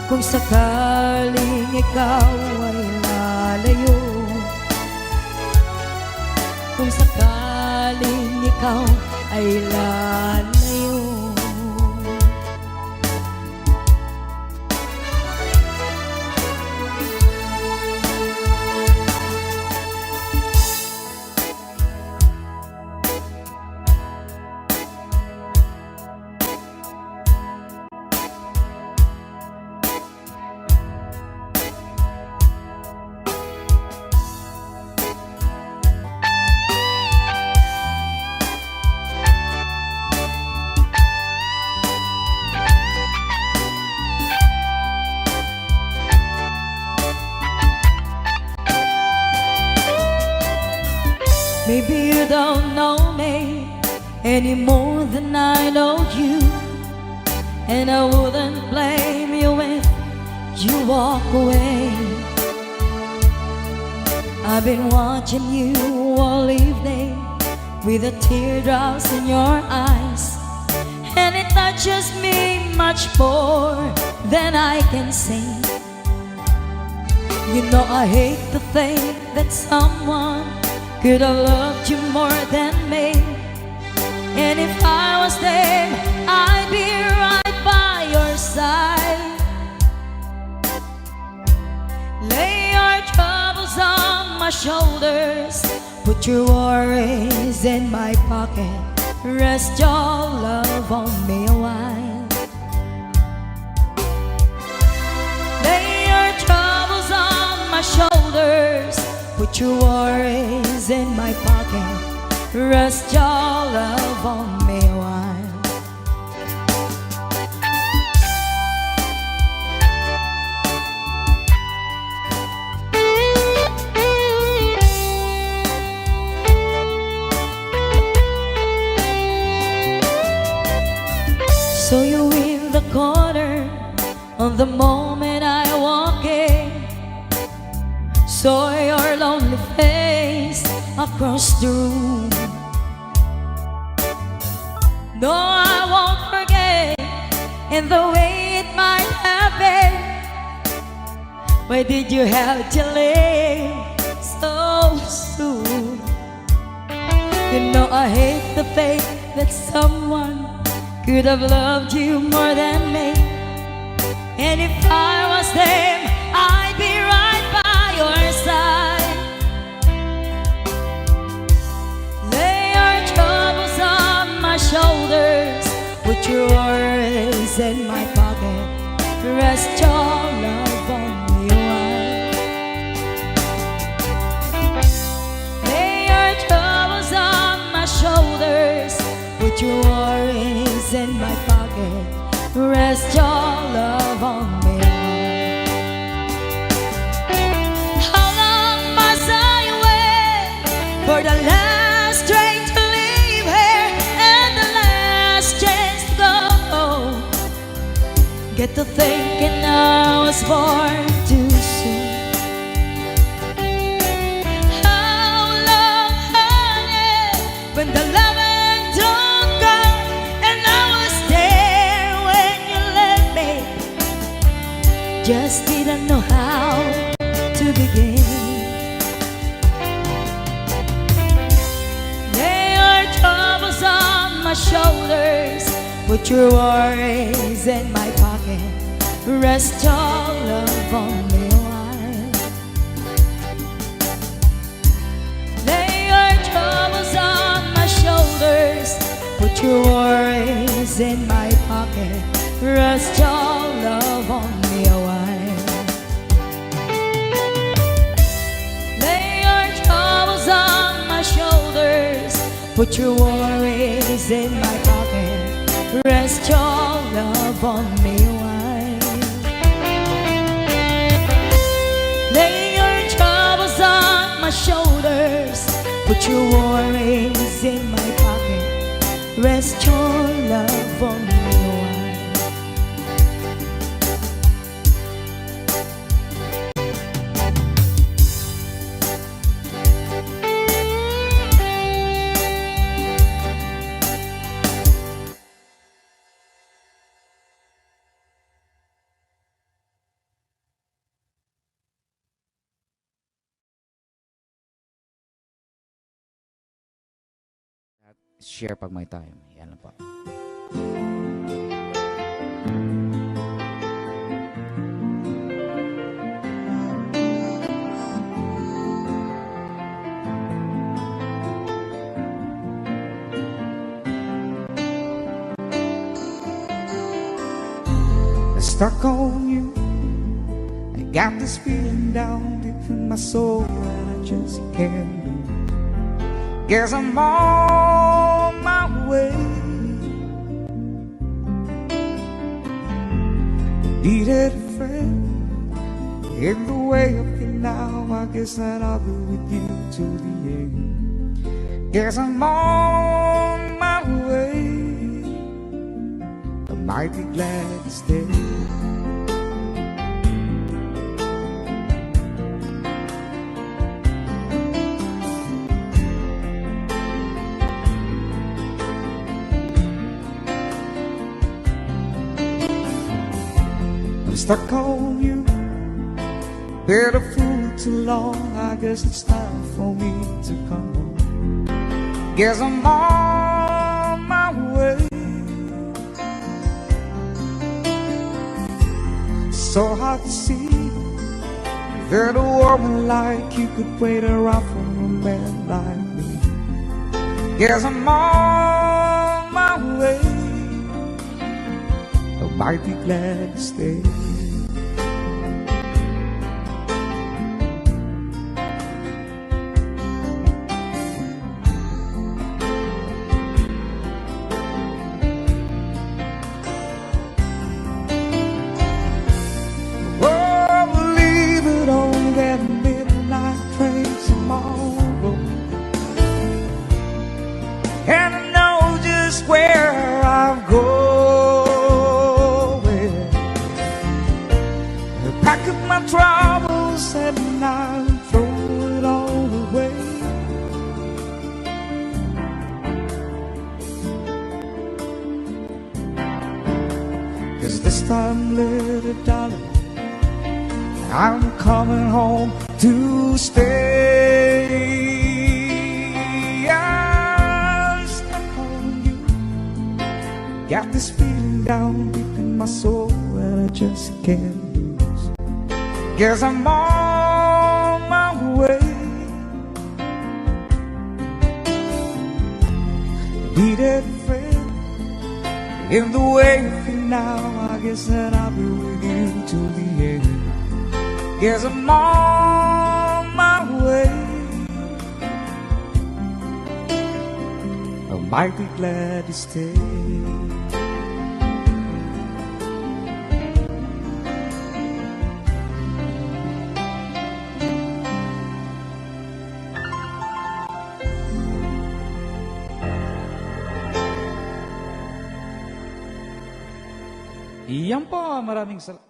kung sakaling ikaw ay lalayo, kung sakaling ikaw ay lalayo. Maybe you don't know me any more than I know you, and I wouldn't blame you if you walk away. I've been watching you all evening with the teardrops in your eyes, and it touches me much more than I can say. You know I hate to think that someone could have loved you more than me. And if I was them, I'd be right by your side. Lay your troubles on my shoulders, put your worries in my pocket, rest your love on me a while. Lay your troubles on my shoulders, put your worries in my pocket, rest your love on me a while. So you will the corner, on the moment I walk in, saw your lonely face across the room. No, I won't forget in the way it might have been. Why did you have to leave so soon? You know I hate the faith that someone could have loved you more than me. And if I was them, I'd be right by your side. Lay your troubles on my shoulders, put your worries in my pocket, rest your love on me a while. Lay your troubles on my shoulders, put your worries in my pocket, rest your love on me. How long must I wait for the last train to leave here and the last chance to go? Get to thinking I was born too soon. How long, honey, when the loving don't come, and I was there when you left me. Just didn't know how to begin. Lay your troubles on my shoulders, put your worries in my pocket, rest your love on me a while. Lay your troubles on my shoulders, put your worries in my pocket, rest your love on me a while. Lay your troubles on my shoulders, put your worries in my pocket, rest your love on me a while. Lay your troubles on my shoulders, put your worries in my pocket, rest your love on me a while. Share pag may time. Yan lang po. Stuck on you. I got this feeling down deep in my soul that I just can't lose. Guess I'm on my way. Needed a friend in the way I feel now. I guess that I'll be with you till the end. Guess I'm on my way. I might be glad to stay. I'm stuck on you. Been a fool too long. I guess it's time for me to come home. Guess I'm on my way. So hard to see that a woman like you could wait around for a man like me. Guess I'm on my way. I might be glad to stay. Oh, believe it, only that midnight train tomorrow. And I know just where I've gone. This time, little darling, I'm coming home to stay. I step on you. Got this feeling down deep in my soul that I just can't lose. Guess I'm on my way. Needed a friend in the way of you now. I guess that I'll be with you till the end. Guess I'm on my way. I'll might be glad to stay. Iyan po, maraming salamat.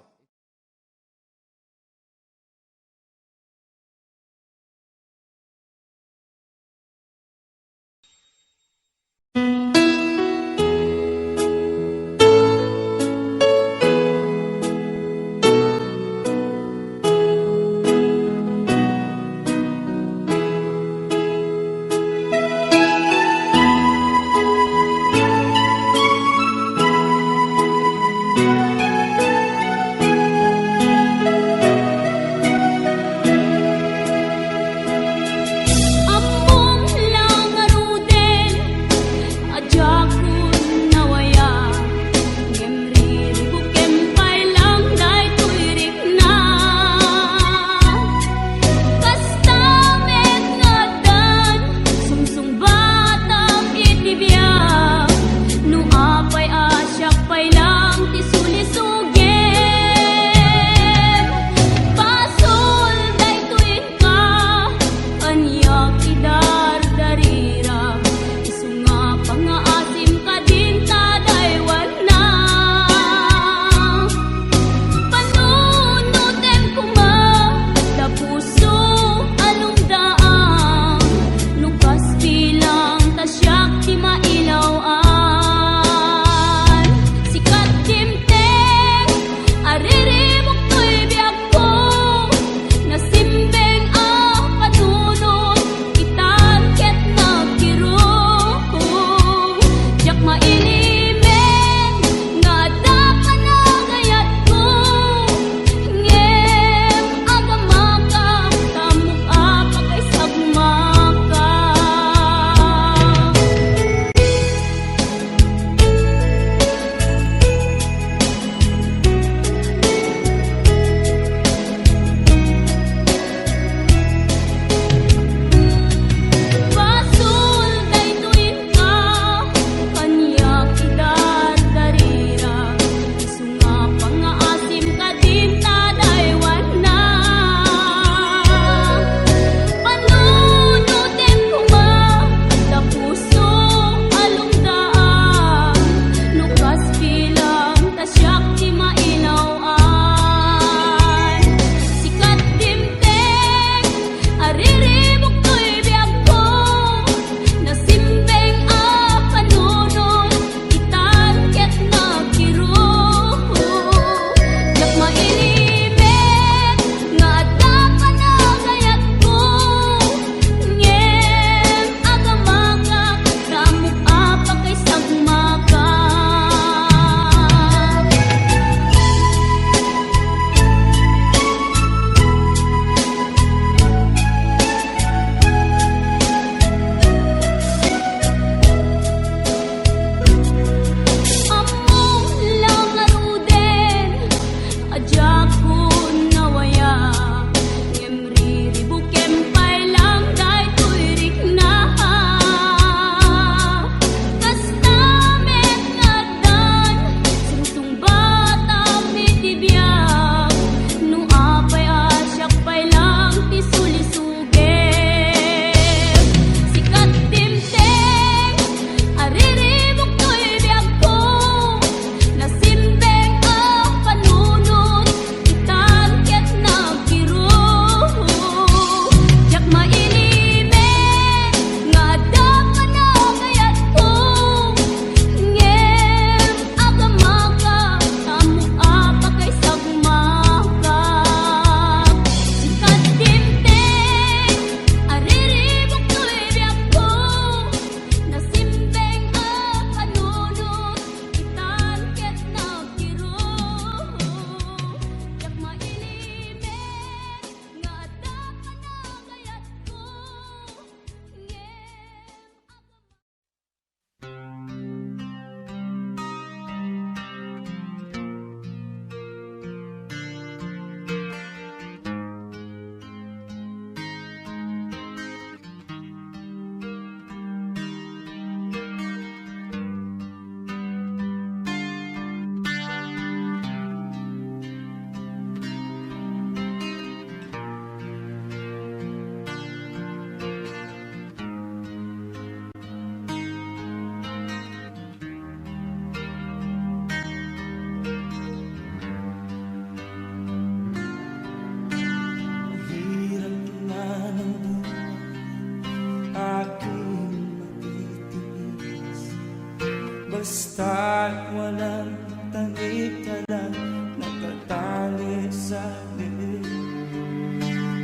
Tanikala nakatali sa liig.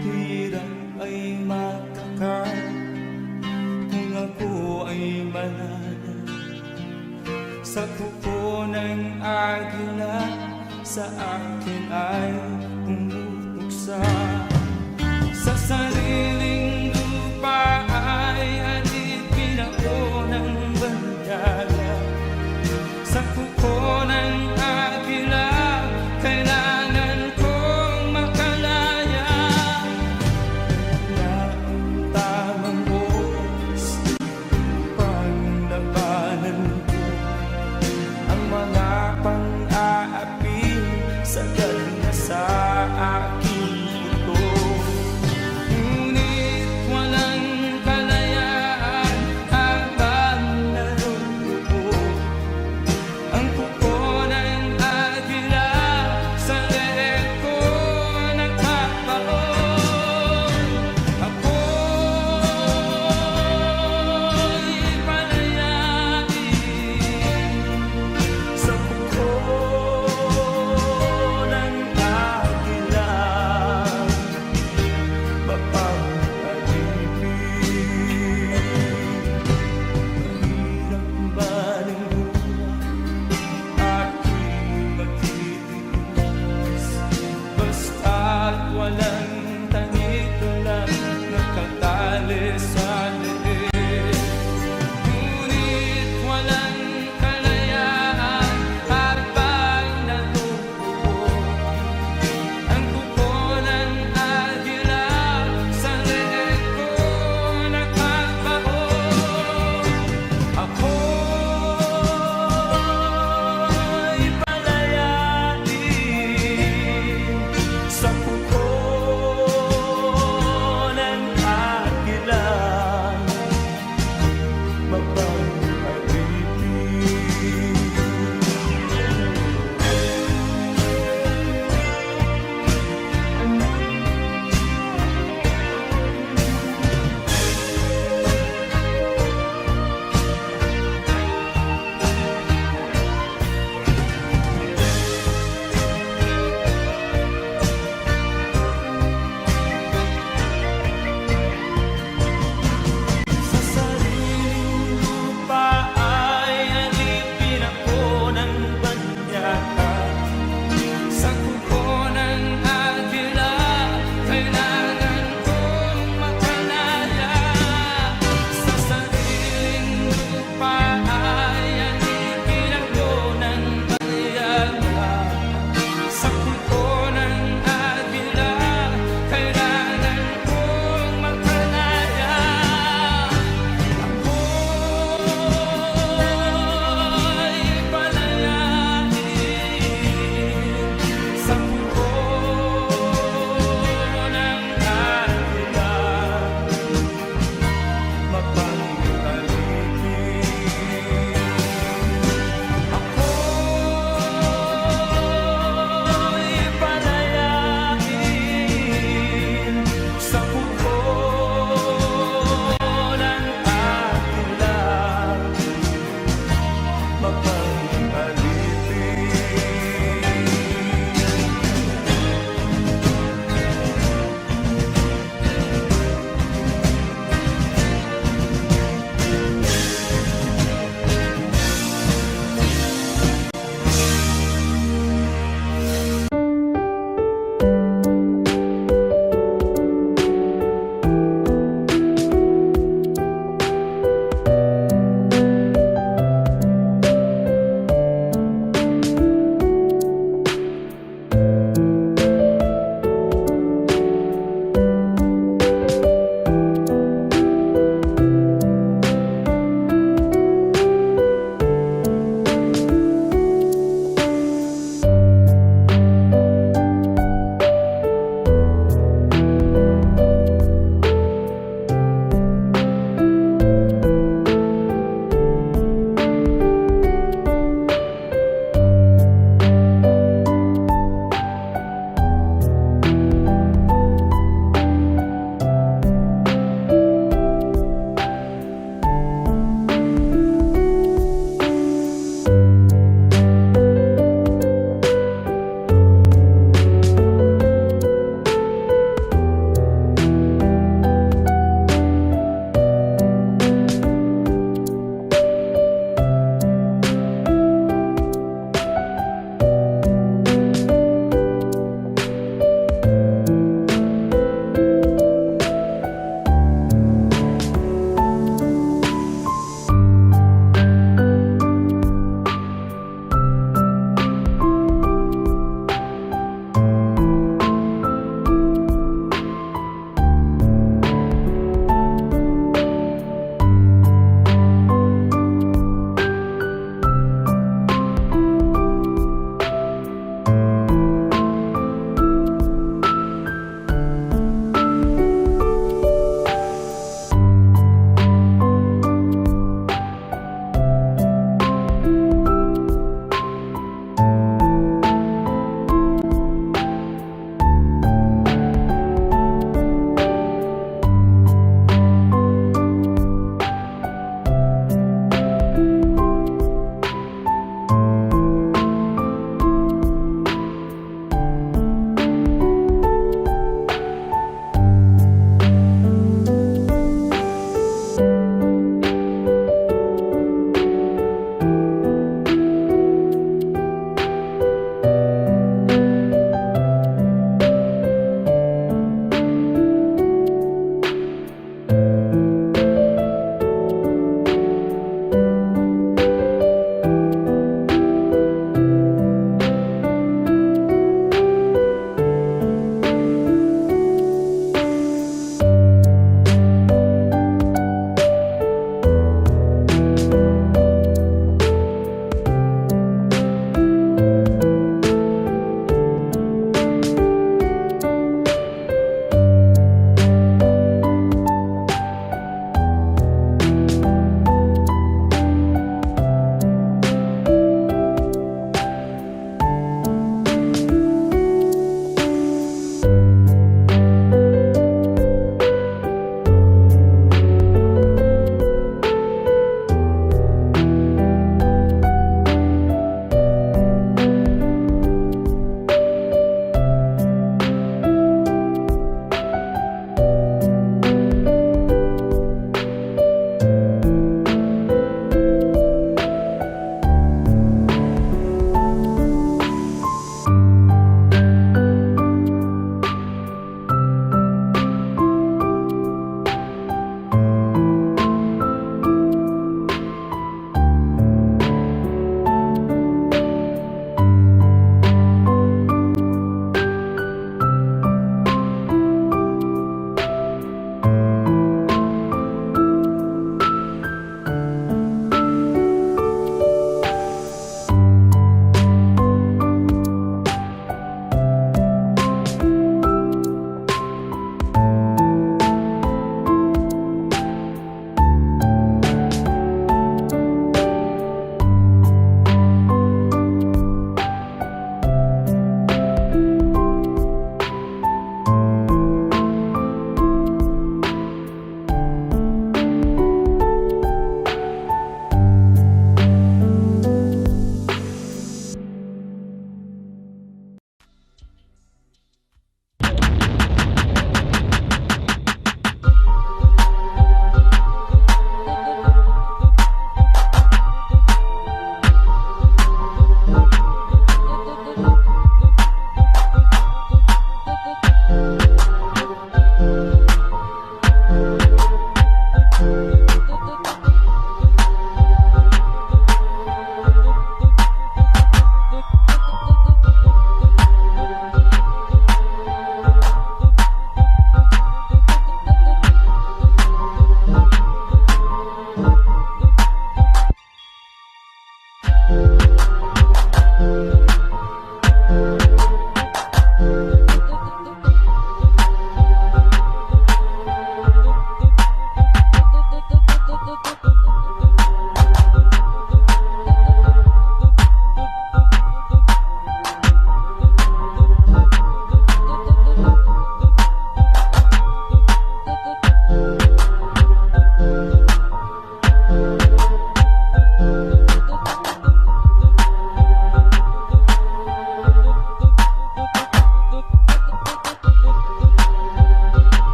Hirap ay makakan kung ako ay malaya. Sa kuko ng agila, sa akin ay pumupuksa. Sa sariling lupa ay halipin ako ng bandala. Sa kuko ng agila, kailangan kong makalaya. Na ang tamang oras upang labanan ko ang mga pang-aapi sa